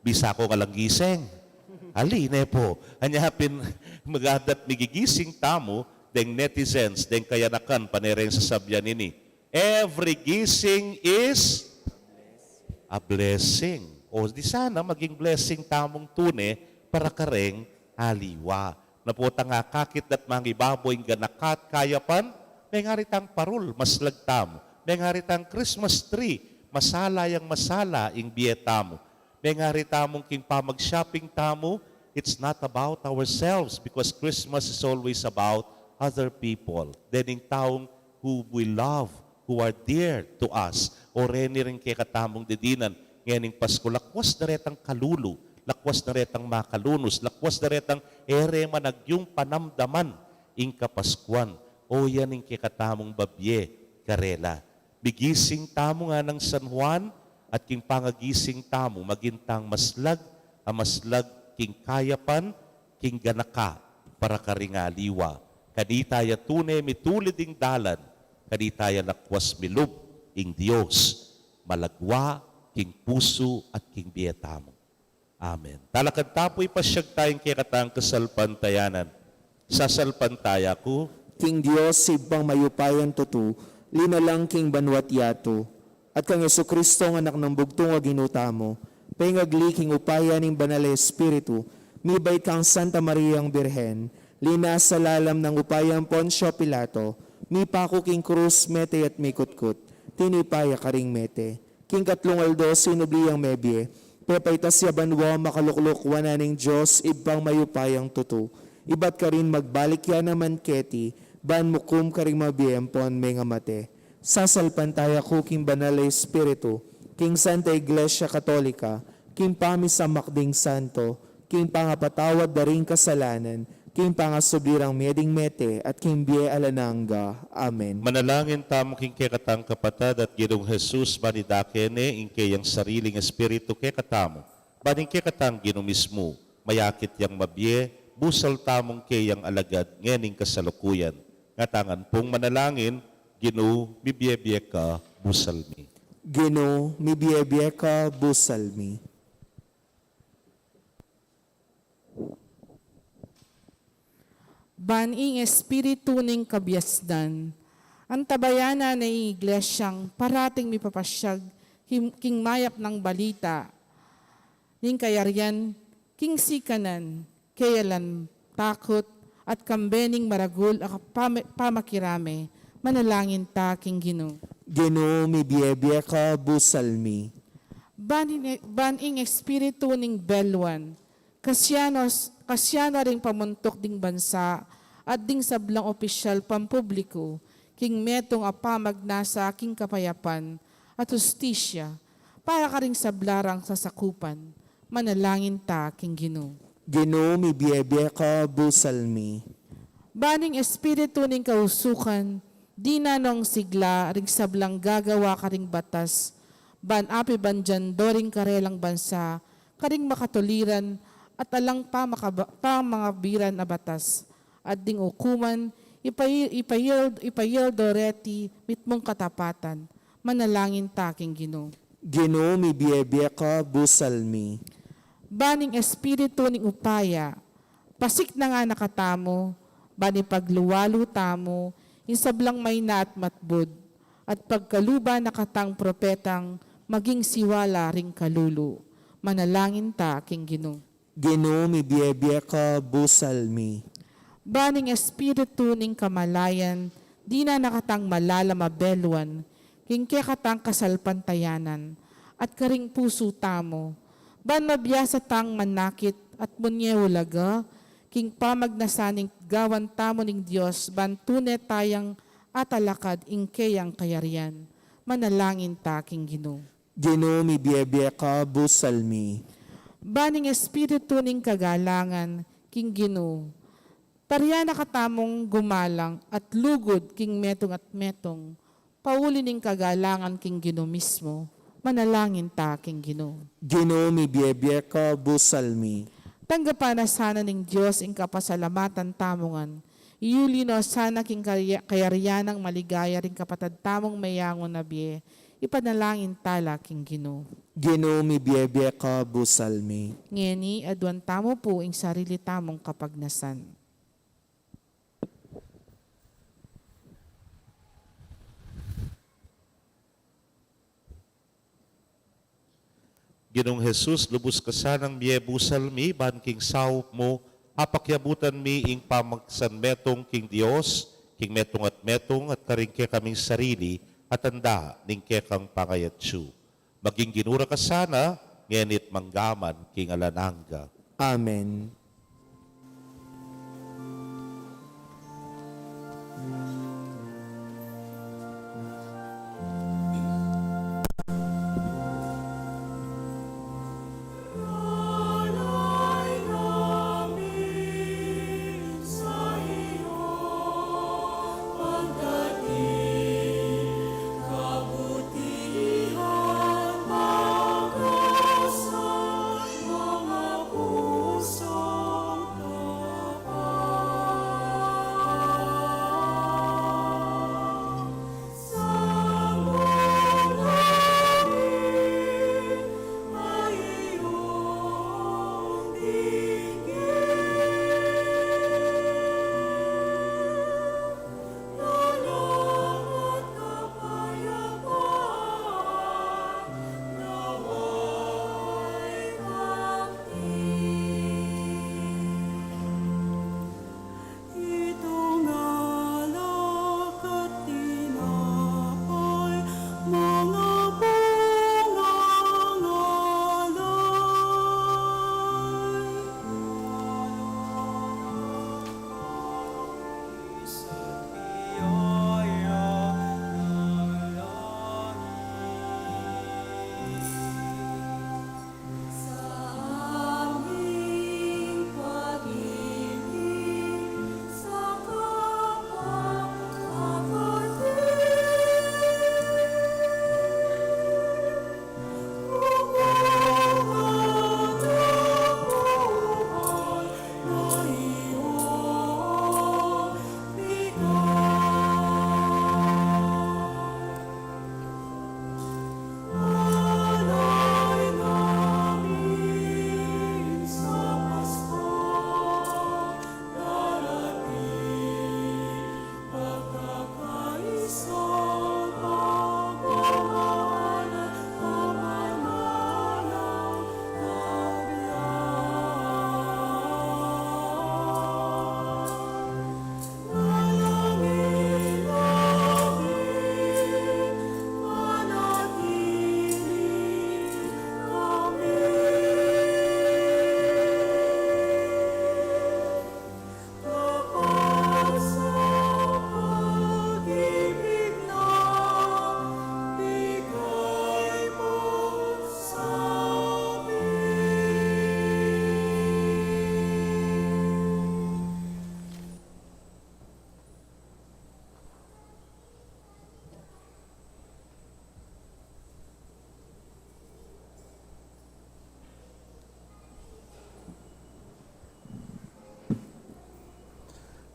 Bisa kung alang gising. Ali, ne pu. Anya pin, magadat migigising tamu, deng netizens, deng kayanakan, pane reng sasabyan ini. Every gising is a blessing. O di sana maging blessing tamung tune para kareng aliwa. Na potang akakit dat mangibabaw ing ganaka at kayapan, mengari tang parul, maslag tamu. Mengari tang Christmas tree, masala yang masala ing bie tamu. Mengari tamung king pamag-shopping tamu, it's not about ourselves because Christmas is always about other people. Den ing taung who we love, who are dear to us. O reni ring kekatamung didinan, ngening Pasku, lakwas da retang kalulu, lakwas da retang makalunus, lakwas da retang e re man agyung panamdaman ing Kapaskuan. O yan ing kekatamung babie karela. Migising tamu nganang San Juan, at king pangagising tamu, maging tang maslag, a maslag king kayapan, king ganaka, para karing aliwa. Kanita ya tune mitulid ing dalan, kanita ya lakwas milub ing Dios, malagwa king pusu at king bie tamu. Amen. Talakad ta pu, ipasyag taya ing kekatang kasalpantayanan. Sasalpantaya ku king Dios, Ibpang mayupayang tutu, linalang king banua't yatu, at kang Jesucristo, Anak nang bugtung a Ginu tamu, pengagli king upaya ning Banal a Espiritu, mibait kang Santa Mariang Birhen, linasa lalam nang upaya nang Poncio Pilato, mipaku king krus, mete at mikutkut, tinipa ya karing mete. King katlung aldo sinubli yang mebie, pepaitas ya banua, makalukluk wanan ning Dios Ibpang mayupayang tutu. Ibat karin magbalik ya naman keti, ban mukum karing mabie ampon mengamate. Sasalpantaya ku king Banal a Espiritu, king Santa Iglesia Katolika, king pamisamak ding santo, king pangapatawad da ring kasalanan, king pangasubli rang mie ding mete, at king bie alang angga. Amen. Manalangin tamu king kekatang kapatad at Ginung Jesus, ban idake ne ing keyang sariling espiritu kekatamu, ban ing kekatang Ginu mismu, mayakit yang mabie, busal tamung keyang alagad ngening kasalukuyan. Ngatamu ngan pung manalangin, Ginu, mibie-bie ka, busal mi. Ginu, mibie-bie ka, busal mi. Ban ing espiritu ning kabiasnan, antabayanan na ing Iglesyang parating mipapasyag king, king mayap nang balita ning kayarian king sikanan, kaya lang takut at kambe ning maragul a pame-, pamakirame, manalangin ta king Ginu. Ginu, mibie-bie ka, busal mi. Ban ing, ban ing espiritu ning beluan, Kasiano, kasiano ring pamuntuk ding bansa at ding sablang opisyal pampubliku, king metung a pamagnasa king kapayapan at hustisya, para karing sabla rang sasakupan, manalangin ta king Ginu. Ginu, mibie-bie ka, busal mi. Ban ing espiritu ning kausukan, dinan nong sigla ring sablang gagawa karing batas, ban apibandian do ring karelang bansa, karing makatuliran at alang pamakaba-, pamangabiran a batas, at ding ukuman, Ipai-, ipail-, ipail do reti mitmung katapatan. Manalangin ta king Ginu. Ginu, mibiebie ka, busal mi. Ban ing Espiritu ning upaya, pasiknangan na katamu, ban ipagluwalu tamu ing sablang maina at matbud, at pagkaluban na katang propetang maging siwala ring kalulu. Manalangin ta king Ginu. Ginu, mibiebie ka, busal mi. Ban ing Espiritu ning kamalayan, dinan na katang malalam a beluan king kekatang kasalpantayanan at karing pusu tamu, ban mabiasa tang manakit at munye ulaga king pamagnasan ning gawan tamu ning Dios, ban tune tayang atalakad ing keyang kayarian. Manalangin ta king Ginu. Ginu, mibiebie ka, busal mi. Ban ing Espiritu ning kagalangan king Ginu, tarian na katamung gumalang at lugud king metung at metung, pauli ning kagalangan king Ginu mismu. Manalangin ta king Ginu. Ginu, mibiebie ka, busal mi. Tanggapan na sana ning Dios ing kapasalamatan tamu ngan. Iuli no sana king kaya-, kayarian nang maligaya ring kapatad tamung meyangu na bie. Ipanalangin tala king Ginu. Ginu, mibiebie ka, busal mi. Ngeni, aduan tamu pu ing sarili tamung kapagnasan. Ginung Jesus, lubus ka sanang mie, busal mi, ban king saup mu, apakiabutan mi ing pamagsanmetung king Dios, king metung at metung, at karing kekaming sarili, at tanda ning kekang pangayatsu. Maging Ginu ra ka sana, ngeni't manggaman king alang angga. Amen.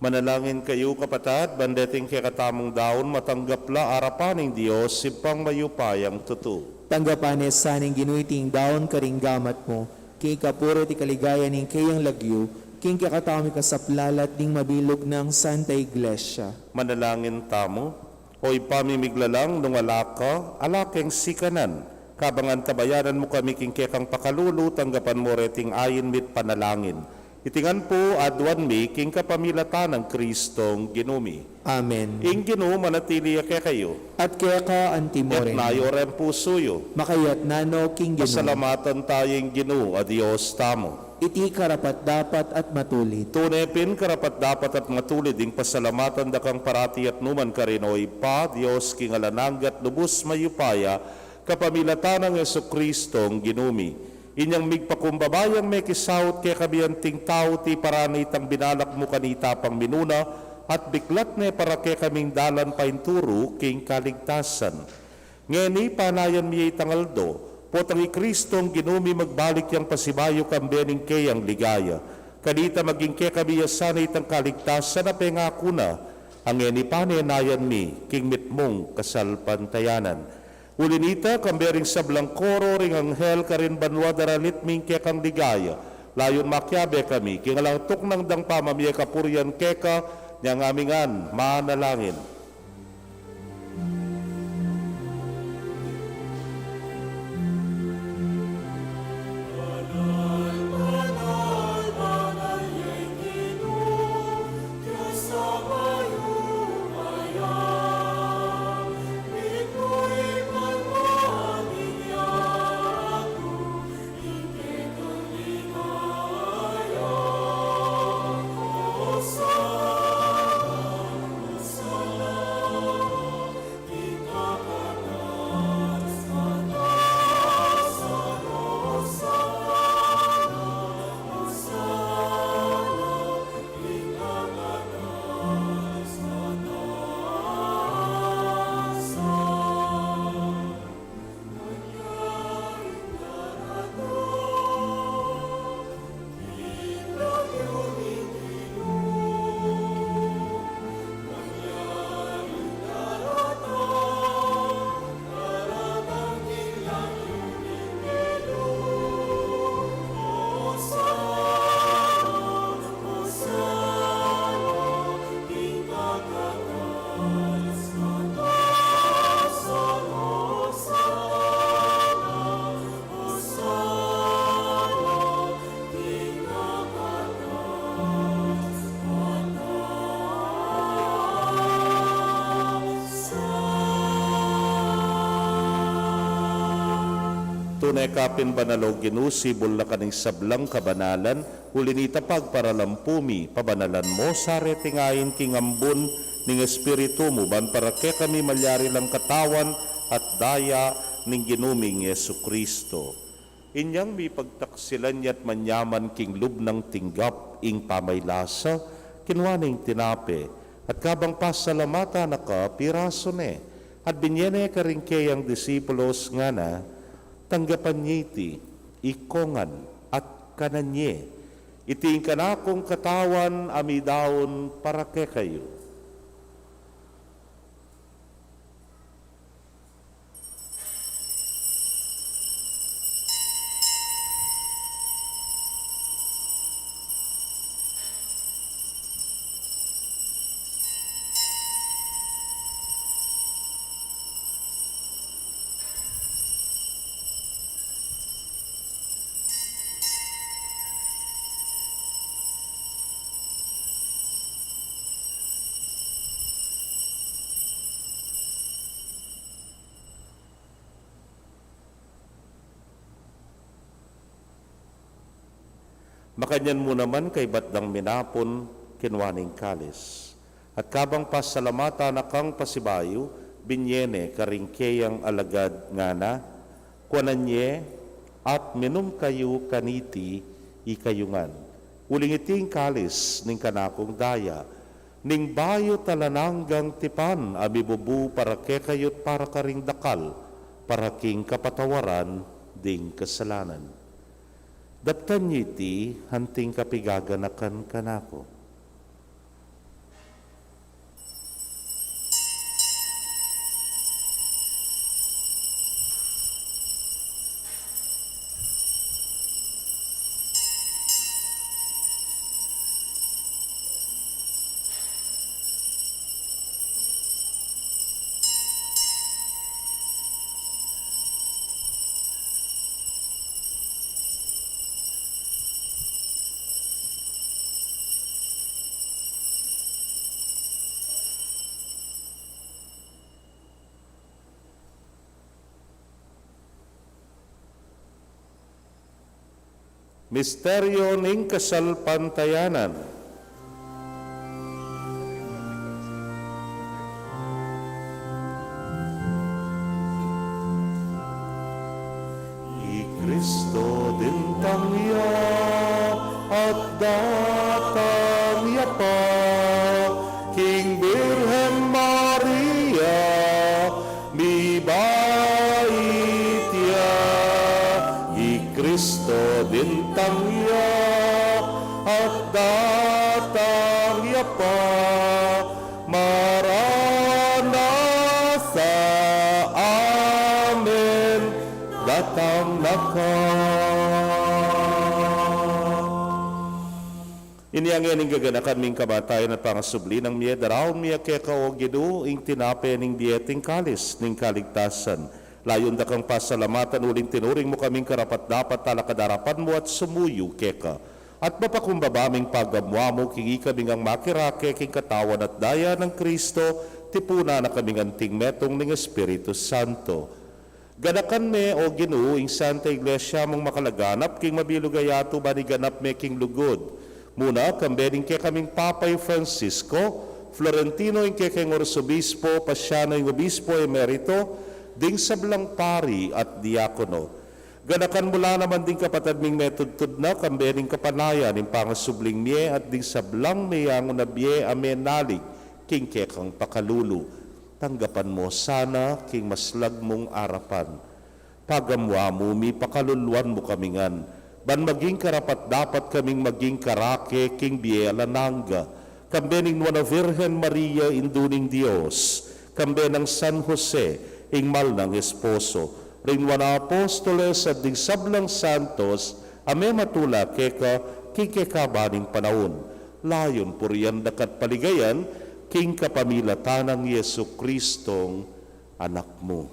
Manalangin kayu, kapatad, ban deting kekatamung daun matanggap la arapan ning Dios, Ibpang mayupayang tutu. Tanggapan ne sa ning Ginu iting daun karing gamat mu, king ikapuri at ikaligaya ning keyang lagyu, king kekatamung ikasaplalat ning mabilug nang Santa Iglesia. Manalangin tamu. O Ibpa mi miglalang, nung ala ka, ala keng sikanan, kabang antabayanan mu kami king kekang pakalulu, tanggapan mu reting ain mi't panalangin. Iti ngan pu aduan mi king kapamilatan nang Kristong Ginu mi. Amen. Ing Ginu manatili ya kekayu. At keka anti mu rin. Itas yu reng pusu yu. Makaitas no king Ginu. Pasalamatan taya ing Ginu a Dios tamu. Iti karapat-dapat at matulid. Tune pin karapat-dapat at matulid ing pasalamatan da kang parati at nukarin man, O Ibpa, Dios king alang angga at lubus mayupaya, kapamilatan nang Jesucristong Ginu mi. Inyang migpakumbaba yang mekisaut kekami anting tau, tiparan na itang binalak mu kanita pang minuna, at biklat ne para kekaming dalan paintulu king kaligtasan. Ngeni panayan mi ya itang aldo, potang i Kristong Ginu mi magbalik yang pasibayu kambe ning keyang ligaya. Kanita maging kekami ya sana itang kaligtasan a pengaku na, a ngeni panenayan mi king mitmung kasalpantayanan. Uli nita, kambe ring sablang koro ring anghel karin banua daralit mi ing kekang ligaya. Layun makiabe kami king alang tuknang dang pamamie kapurian keka, nyang ami ngan manalangin. Tune ka pin banal, O Ginu, sibul na ka ning sablang kabanalan, uli nita pagparalampu mi, pabanalan mu sa reting ain king ambun ning Espiritu mu, ban para kekami malyari lang katawan at daya ning Ginu ming Jesucristo. Inyang mipagtaksilan ya't manyaman king lub nang tinggap ing pamaylasa, kinua ne ing tinape, at kabang pasalamatan na ka, pirasu ne, at binye ne karing keyang disipulus, ngana, tanggapan ye iti, ikong ngan, at kanan ye, iti ing kanakung katawan a midaun para kekayu. Makanyan mu naman kaybat dang minapun, kinua ne ing kalis. At kabang pasalamatan na kang pasibayu, binye ne karing keyang alagad, ngana, kuanan ye, at minum kayu kaniti, ikayu ngan. Uling iti ing kalis ning kanakung daya, ning bayu't alang anggang tipan a mibubu para kekayu't para karing dakal, para king kapatawaran ding kasalanan. Daptan ye iti anting kapigaganakan kanaku. Misteryo ning kasalpantayanan. I Kristo dintang ya at datang ya pa king Birhen Maria, mibait ya. I Kristo dintang ya at datang ya pa, Maranatha. Amen. Datang na ka. Inya ngeni ing gaganakan ming kamatayan at pangasubli nang mie, daraun mi keka, o Ginu, ing tinape ning bie at ing kalis ning kaligtasan. Layun da kang pasalamatan uling tinuring mu kaming karapat-dapat talakad arapan mu at sumuyu keka. At mapakumbaba ming pagamuan mu king ikami ngang makirake king katawan at daya nang Kristo, tipunan na kaming anting metung ning Espiritu Santo. Ganakan me, o Ginu, ing Santa Iglesia mung makalaganap king mabilug a yatu, ban iganap me king lugud mu na, kambe ning kekaming Papa i Francisco, Florentino ing kekeng Arsobispo, Pasiano ing Obispo Emerito, ding sablang pari at diakono. Ganakan mu la naman ding kapatad ming metudtud na, kambe ning kapanayan ning pangasubling mie at ding sablang meyangu na bie a menalig king kekang pakalulu. Tanggapan mu sana king maslag mung arapan. Pagamuan mu, mipakaluluan mu kami ngan, ban maging karapat-dapat kaming maging karake king bie alang angga, kambe ning Nuan a Virgen Maria, Indu ning Dios, kambe nang San Jose, ing mal nang esposo, ring nuan a apostoles at ding sablang santos a mematula keka king kekaban ning panaun. Layun purian da ka at paligayan king kapamilatan nang Jesucristong Anak mu.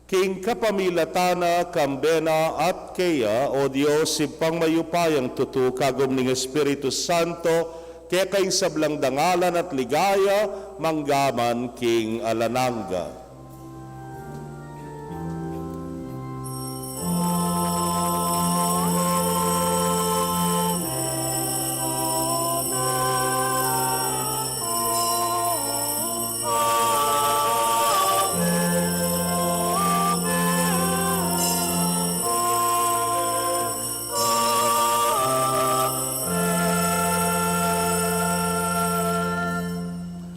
King kapamilatan na, kambe na, at keya, o Dios, Ibpang mayupayang tutu, kagum ning Espiritu Santo, keka ing sablang dangalan at ligaya, mangga man king alang angga.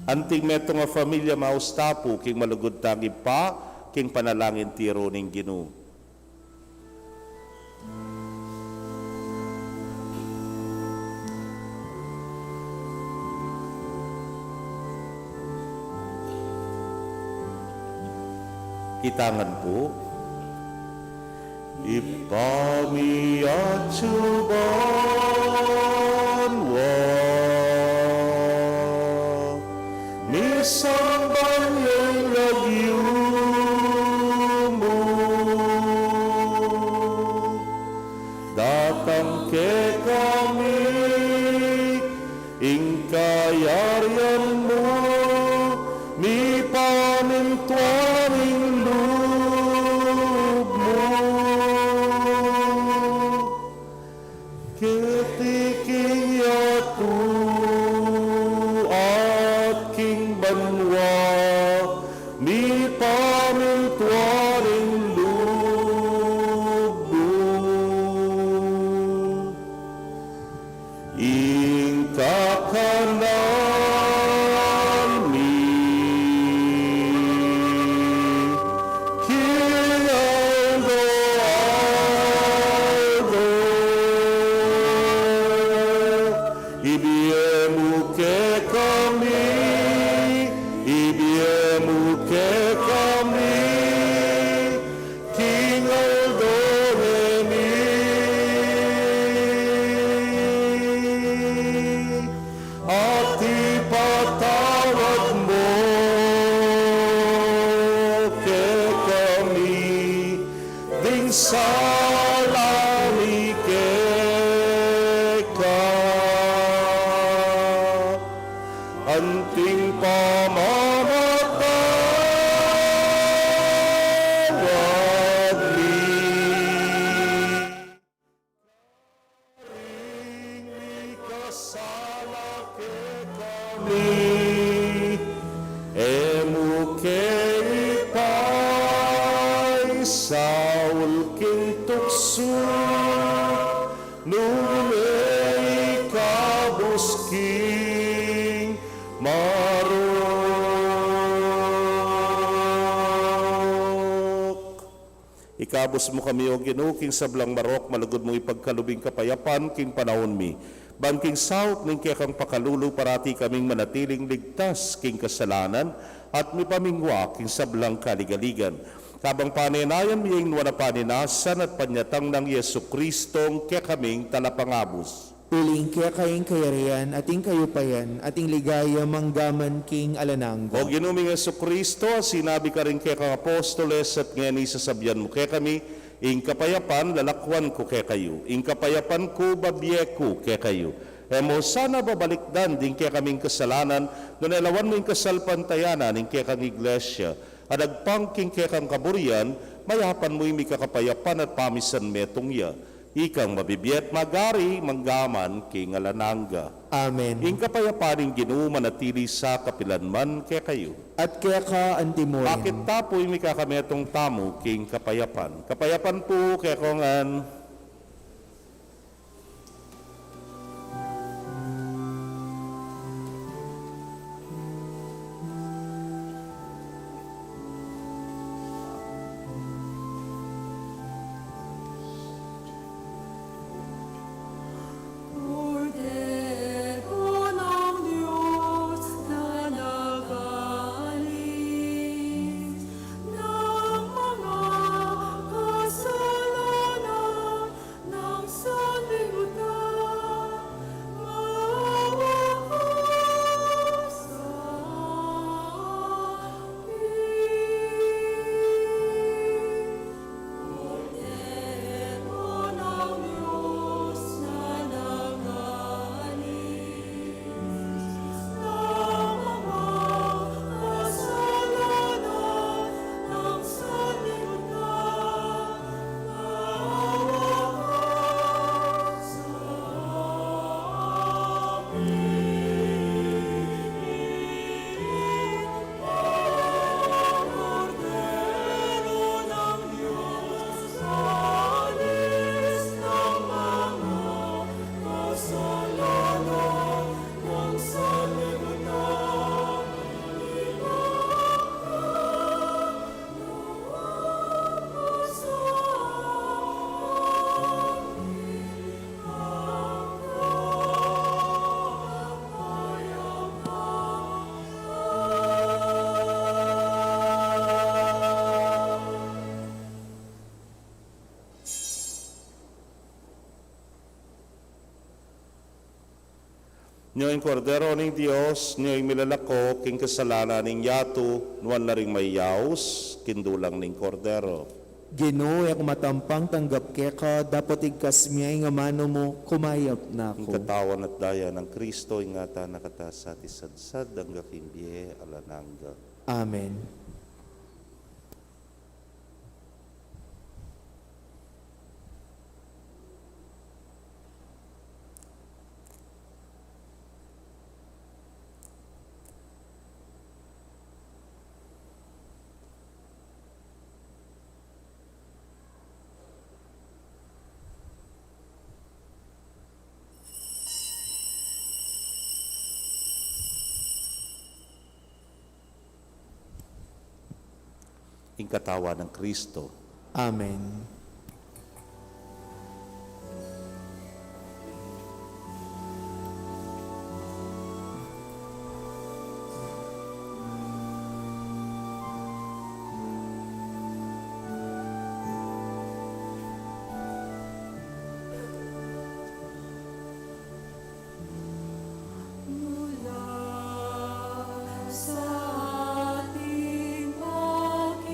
Anting metung a familia, mausta pu king malugud tang Ibpa, king panalangin tiru ning Ginu. Kita ngan pu. Ibpa mi atsu banua, misamban ya ing lagyu mu, datang kekami ing kayarian mu, mipamintuan ing lub mu keti king yatu at king banua, mipamintuan ing lub mu. Ing kakanan mi king aldo-aldo, ibie mu kekami, ibie mu kekami king aldo ngeni, at ipatawad mu kekami ding sala mi keka, anting pamamatawad Saul king tuksu, nune ikabus king marok. Ikabus mu kami, O Ginu, king sablang marok, malugud mung ipagkalub ing kapayapan king panaun mi. Ban king saup ning kekang pakalulu, parati kaming manatiling ligtas king kasalanan at mipamingwa king sablang kaligaligan. Kabang panenayan mi ing nuan a paninasan at panyatang nang Jesucristo, ing kekaming Talapangabus. Uling keka ing kayarian, at ing kayupayan, at ing ligaya, mangga man king alang angga. O Ginu ming Jesucristo, a sinabi karing kekang apostoles, at ngeni sasabian mu kekami, ing kapayapan lalakwan ku kekayu, ing kapayapan ku babie ku kekayu. E mu sana babalikdan ding kekaming kasalanan, nune lawan mu ing kasalpantayanan ning kekang Iglesia, a dagpang king kekang kaburian, mayapan mu ing mikakapayapan at pamisan metung ya. Ikang mabibie at magari, mangga man king alang angga. Amen. Ing kapayapan ning Ginu manatili sa kapilan man kekayu. At keka antimurin. Akit ta pu ing mikakametung tamu king kapayapan. Kapayapan pu kekongan. Kordero ng Diyos na nag-aalis ng mga kasalanan ng sanlibutan, maawa ka sa amin. Kordero ng Diyos na nag-aalis ng mga kasalanan ng sanlibutan, maawa ka sa amin. Nyo ing Kordero ning Dios, nyo ing milalako king kasalanan ning yatu, nuan la ring mayaus king dulang ning Kordero. Ginu, e ku matampang tanggap keka, dapot igkas mu ing amanu mu, kumayap na ku. Ing katawan at daya nang Kristo, ingatan na kata sa at isadsad angga king bie alang angga. Amen. Ing katawan nang Kristo. Amen. Mula sa ating pagising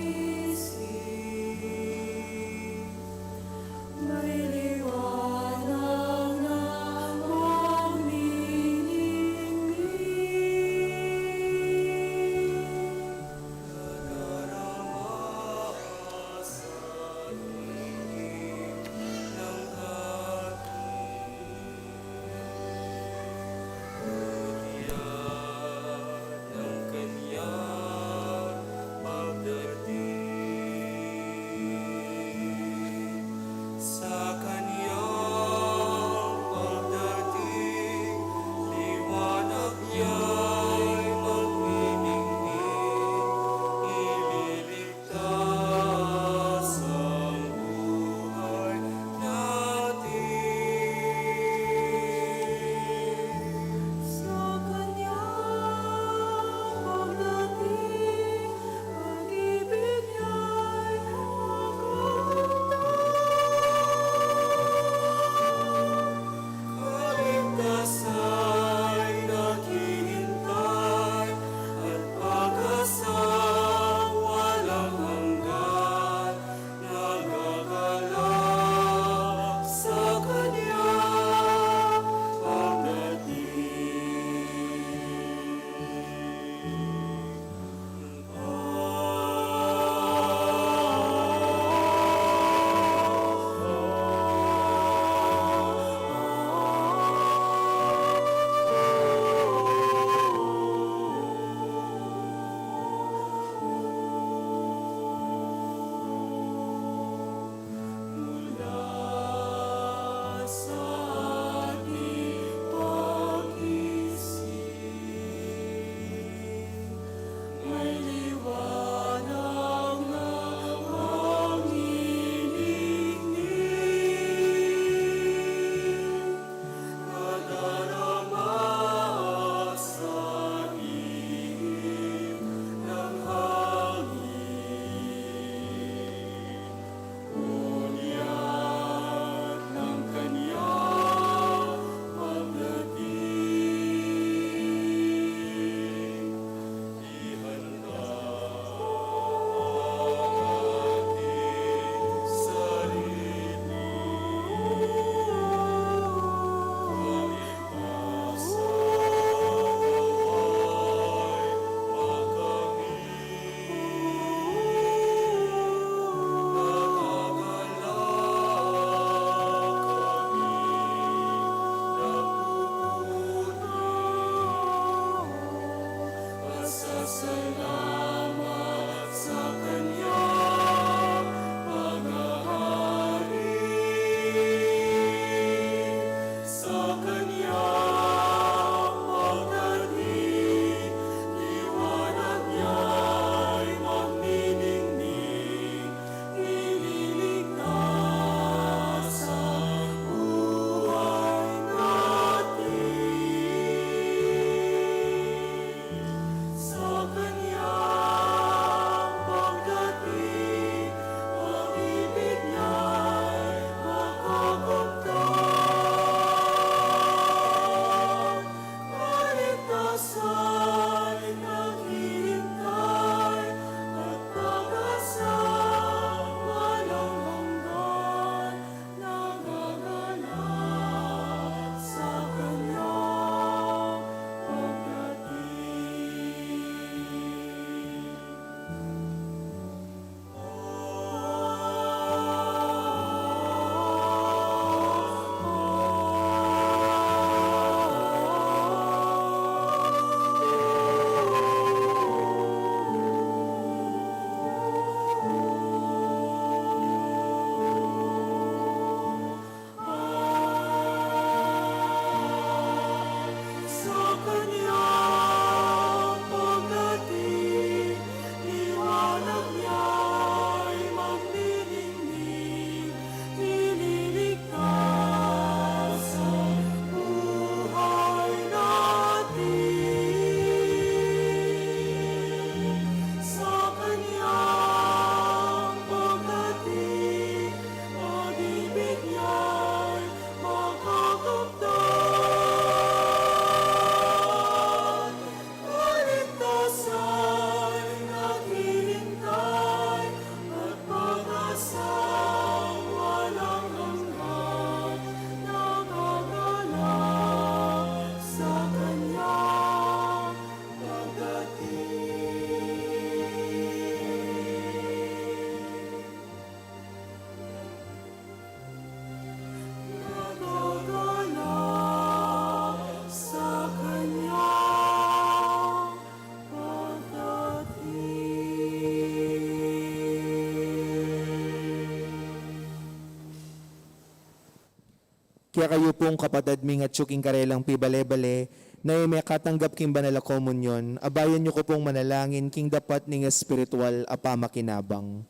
Kekayu pung kapatad ming atyu king karelang pibale-bale, na e mekatanggap king banal a komunyon, abayan yu ku pung manalangin king dapat ning espiritual a pamakinabang.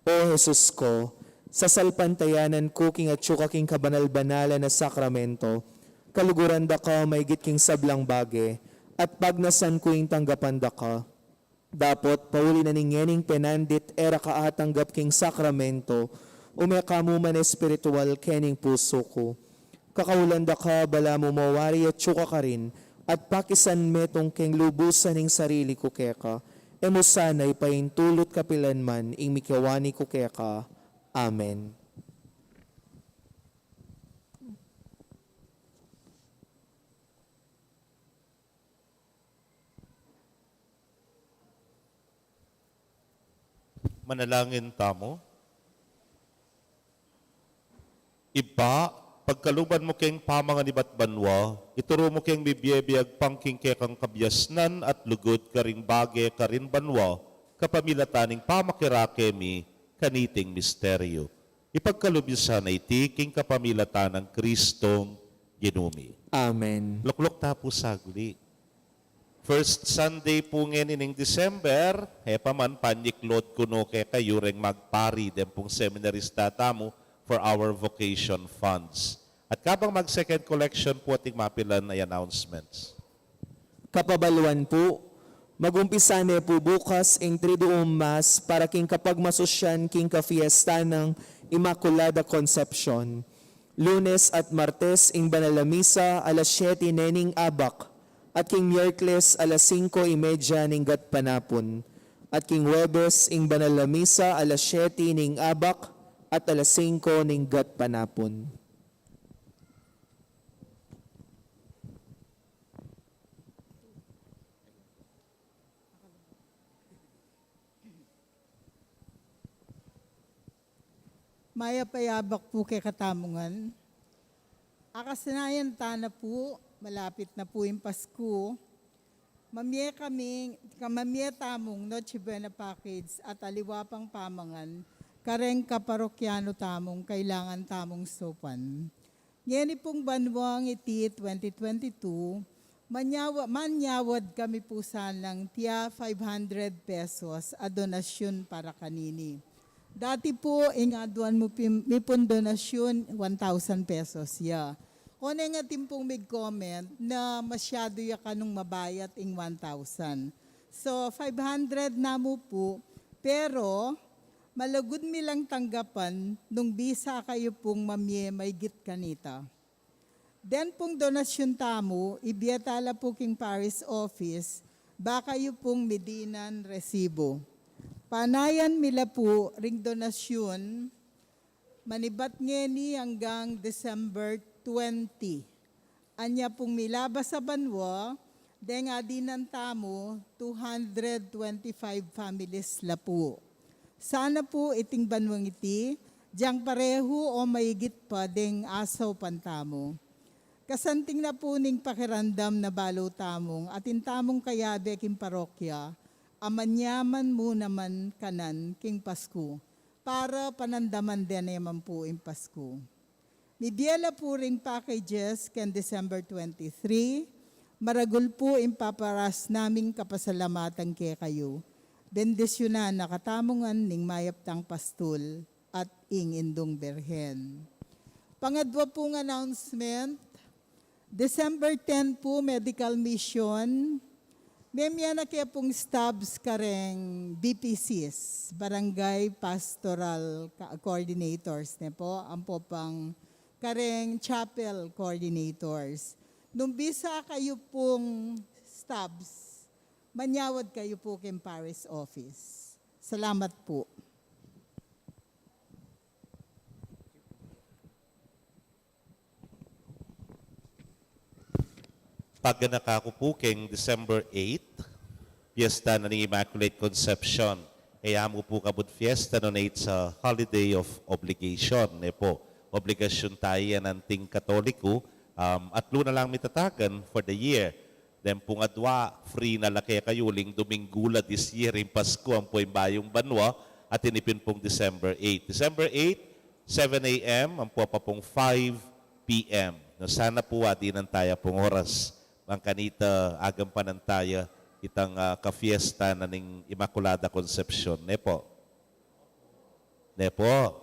O Jesus ku, sasalpantayanan ku king atyu ka king kabanal-banalan a sakramento, kaluguran da ka maigit king sablang bage, at pagnasan ku ing tanggapan da ka. Dapot, pauli na ning ngening penandit e ra ka atanggap king sakramento, ume ka mu man espiritual kening pusu ku. Kakaulan da ka, balamu mawari atyu ka karin, at pakisan metung keng lubusan ing sarili ku keka, e mu sana ipaintulut kapilan man ing mikiwani ku keka. Amen. Manalangin tamu. Ibpa, pagkaluban mu keng pamangan ibat banua, ituru mu keng mibie-bie agpang king kekang kabiasnan at lugud karing bage karin banua, kapamilatan ning pamakirake mi kaniting misteryu. Ipagkalub yu sana iti king kapamilatan nang Kristong Ginu mi. Amen. Lukluk ta pu sagli. First Sunday pu ngeni ning December, e pa man panyiklut ku no kekayu reng magpari, den pung seminarista tamu for our vocation funds. At kabang mag-second collection pu, ating mapilan a announcements. Kapabaluan pu, magumpisa ne pu bukas ing Triduum Mass para king kapagmasusyan king kafiesta nang Inmaculada Concepcion. Lunes at Martes ing banal a misa alas siyete ne ning abak, at king Miyerkules alas singko y media ning gatpanapun, at king Huwebes ing banal a misa alas siyete ning abak at alas singko ning gatpanapun. Mayap a abak pu kekatamu ngan. Akasanayan ta na pu, malapit na pu ing Pasku. Mamie kami, ka-, mamie tamung Noche Buena Package at aliwa pang pamangan kareng kaparokyanu tamung kailangan tamung saupan. Ngeni pung banuang iti twenty twenty-two, manyawa-, manyawad kami pu sanang tia five hundred pesos a donasyun para kanini. Dati pu, ing aduan mu pin-, mi pung donasyun, one thousand pesos ya. Oneng atin pung mig-comment na masyadu ya kanung mabayat ing one thousand. So, five hundred na mu pu, pero malugud mi lang tanggapan nung bisa kayu pung mamie maigit kanita. Den pung donasyun tamu, ibie ta la pu king parish office, ba kayu pung midinan resibo. Panayan mi la pu ring donasyun, manibat ngeni anggang December twenty. Anya pung milabas a banua, deng adinan tamu, two hundred twenty-five families la pu. Sana pu iting banuang iti, dyang parehu o maigit pa deng asaupan tamu. Kasanting na pu ning pakiramdam na balu tamung, atin tamung kayabe king parokya, a manyaman mu naman kanan king Pasku, para panandaman de ne man pu ing Pasku. Mibie la pu ring packages ken December twenty-three, maragul pu ing paparas naming kapasalamatan kekayu. Bendisyunan na katamu ngan ning mayap tang pastul at ing Indung Birhen. Pangadwa pung announcement, December ten pu, medical mission. Memie na ke pung stubs kareng B P Cs, Barangay Pastoral Ka-, Coordinators, ne pu, ampo pang kareng chapel coordinators. Nung bisa kayu pung stubs, manyawad kayu pu king parish office. Salamat pu. Paganaka ku pu keng December eight, fiesta na ning Immaculate Conception. E ya mu pu kabud fiesta, nune it's a holiday of obligation, ne pu. Obligasyun ta yan anting Katoliku, um, atlu na lang mitatagan for the year. Den pung adwa, free na la kekayu, uling Duminggu la this year ing Pasku ampo ing bayung banua, atin pin pung December eight. December eight, seven A M ampo pa pung five P M. No, sana po, ah, dinan taya pung oras. Bang kanita, agampanan taya itang, ah, kafiesta na ning Immaculada Concepcion. Ne po? Ne po?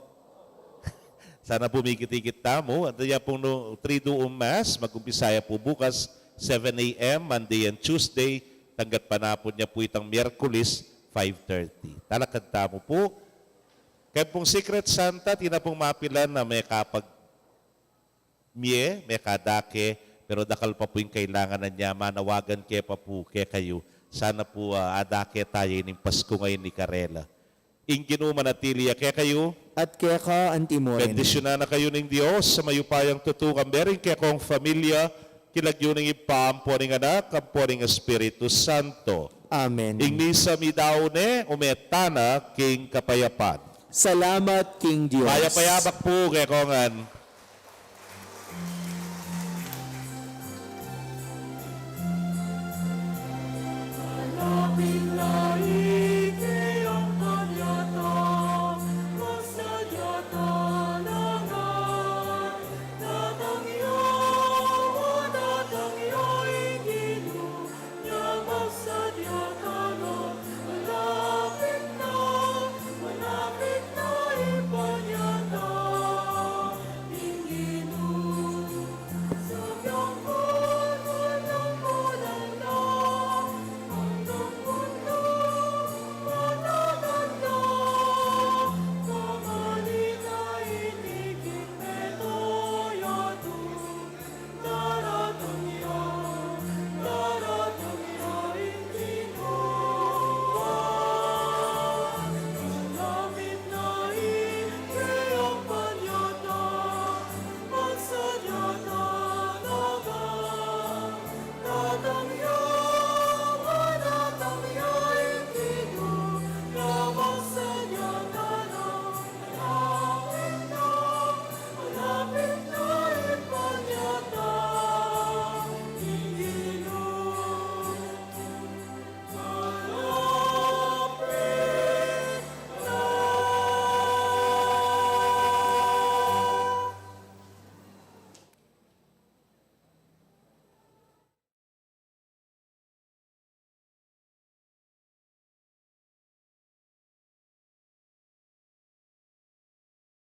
Sana po mikit-ikit tamu. At ya pong no, Triduum Mass, mag-umpisa ya po bukas, seven A M, Monday and Tuesday. Tanggat panapun ya po itang Miyerkules, five thirty. Talakad tamu po. Kaya pong Secret Santa, atin na pong mapilan na mekapag mie, mekadake, pero dakal pa pu ing kailangan na niya, manawagan ke pa pu kekayu. Sana pu, ah, adake taya ining Pasku ngeni karela. Ing Ginu manatili ya kekayu. At keka antimurin. Bendisyunan na kayu ning Dios a mayupayang tutu, kambe ring kekong familia, king lagyu ning Ibpa, ampo ning Anak, ampo ning Espiritu Santo. Amen. Ing misa meyari ne, ume tana king kapayapan. Salamat king Dios. Mayap a abak pu kekongan.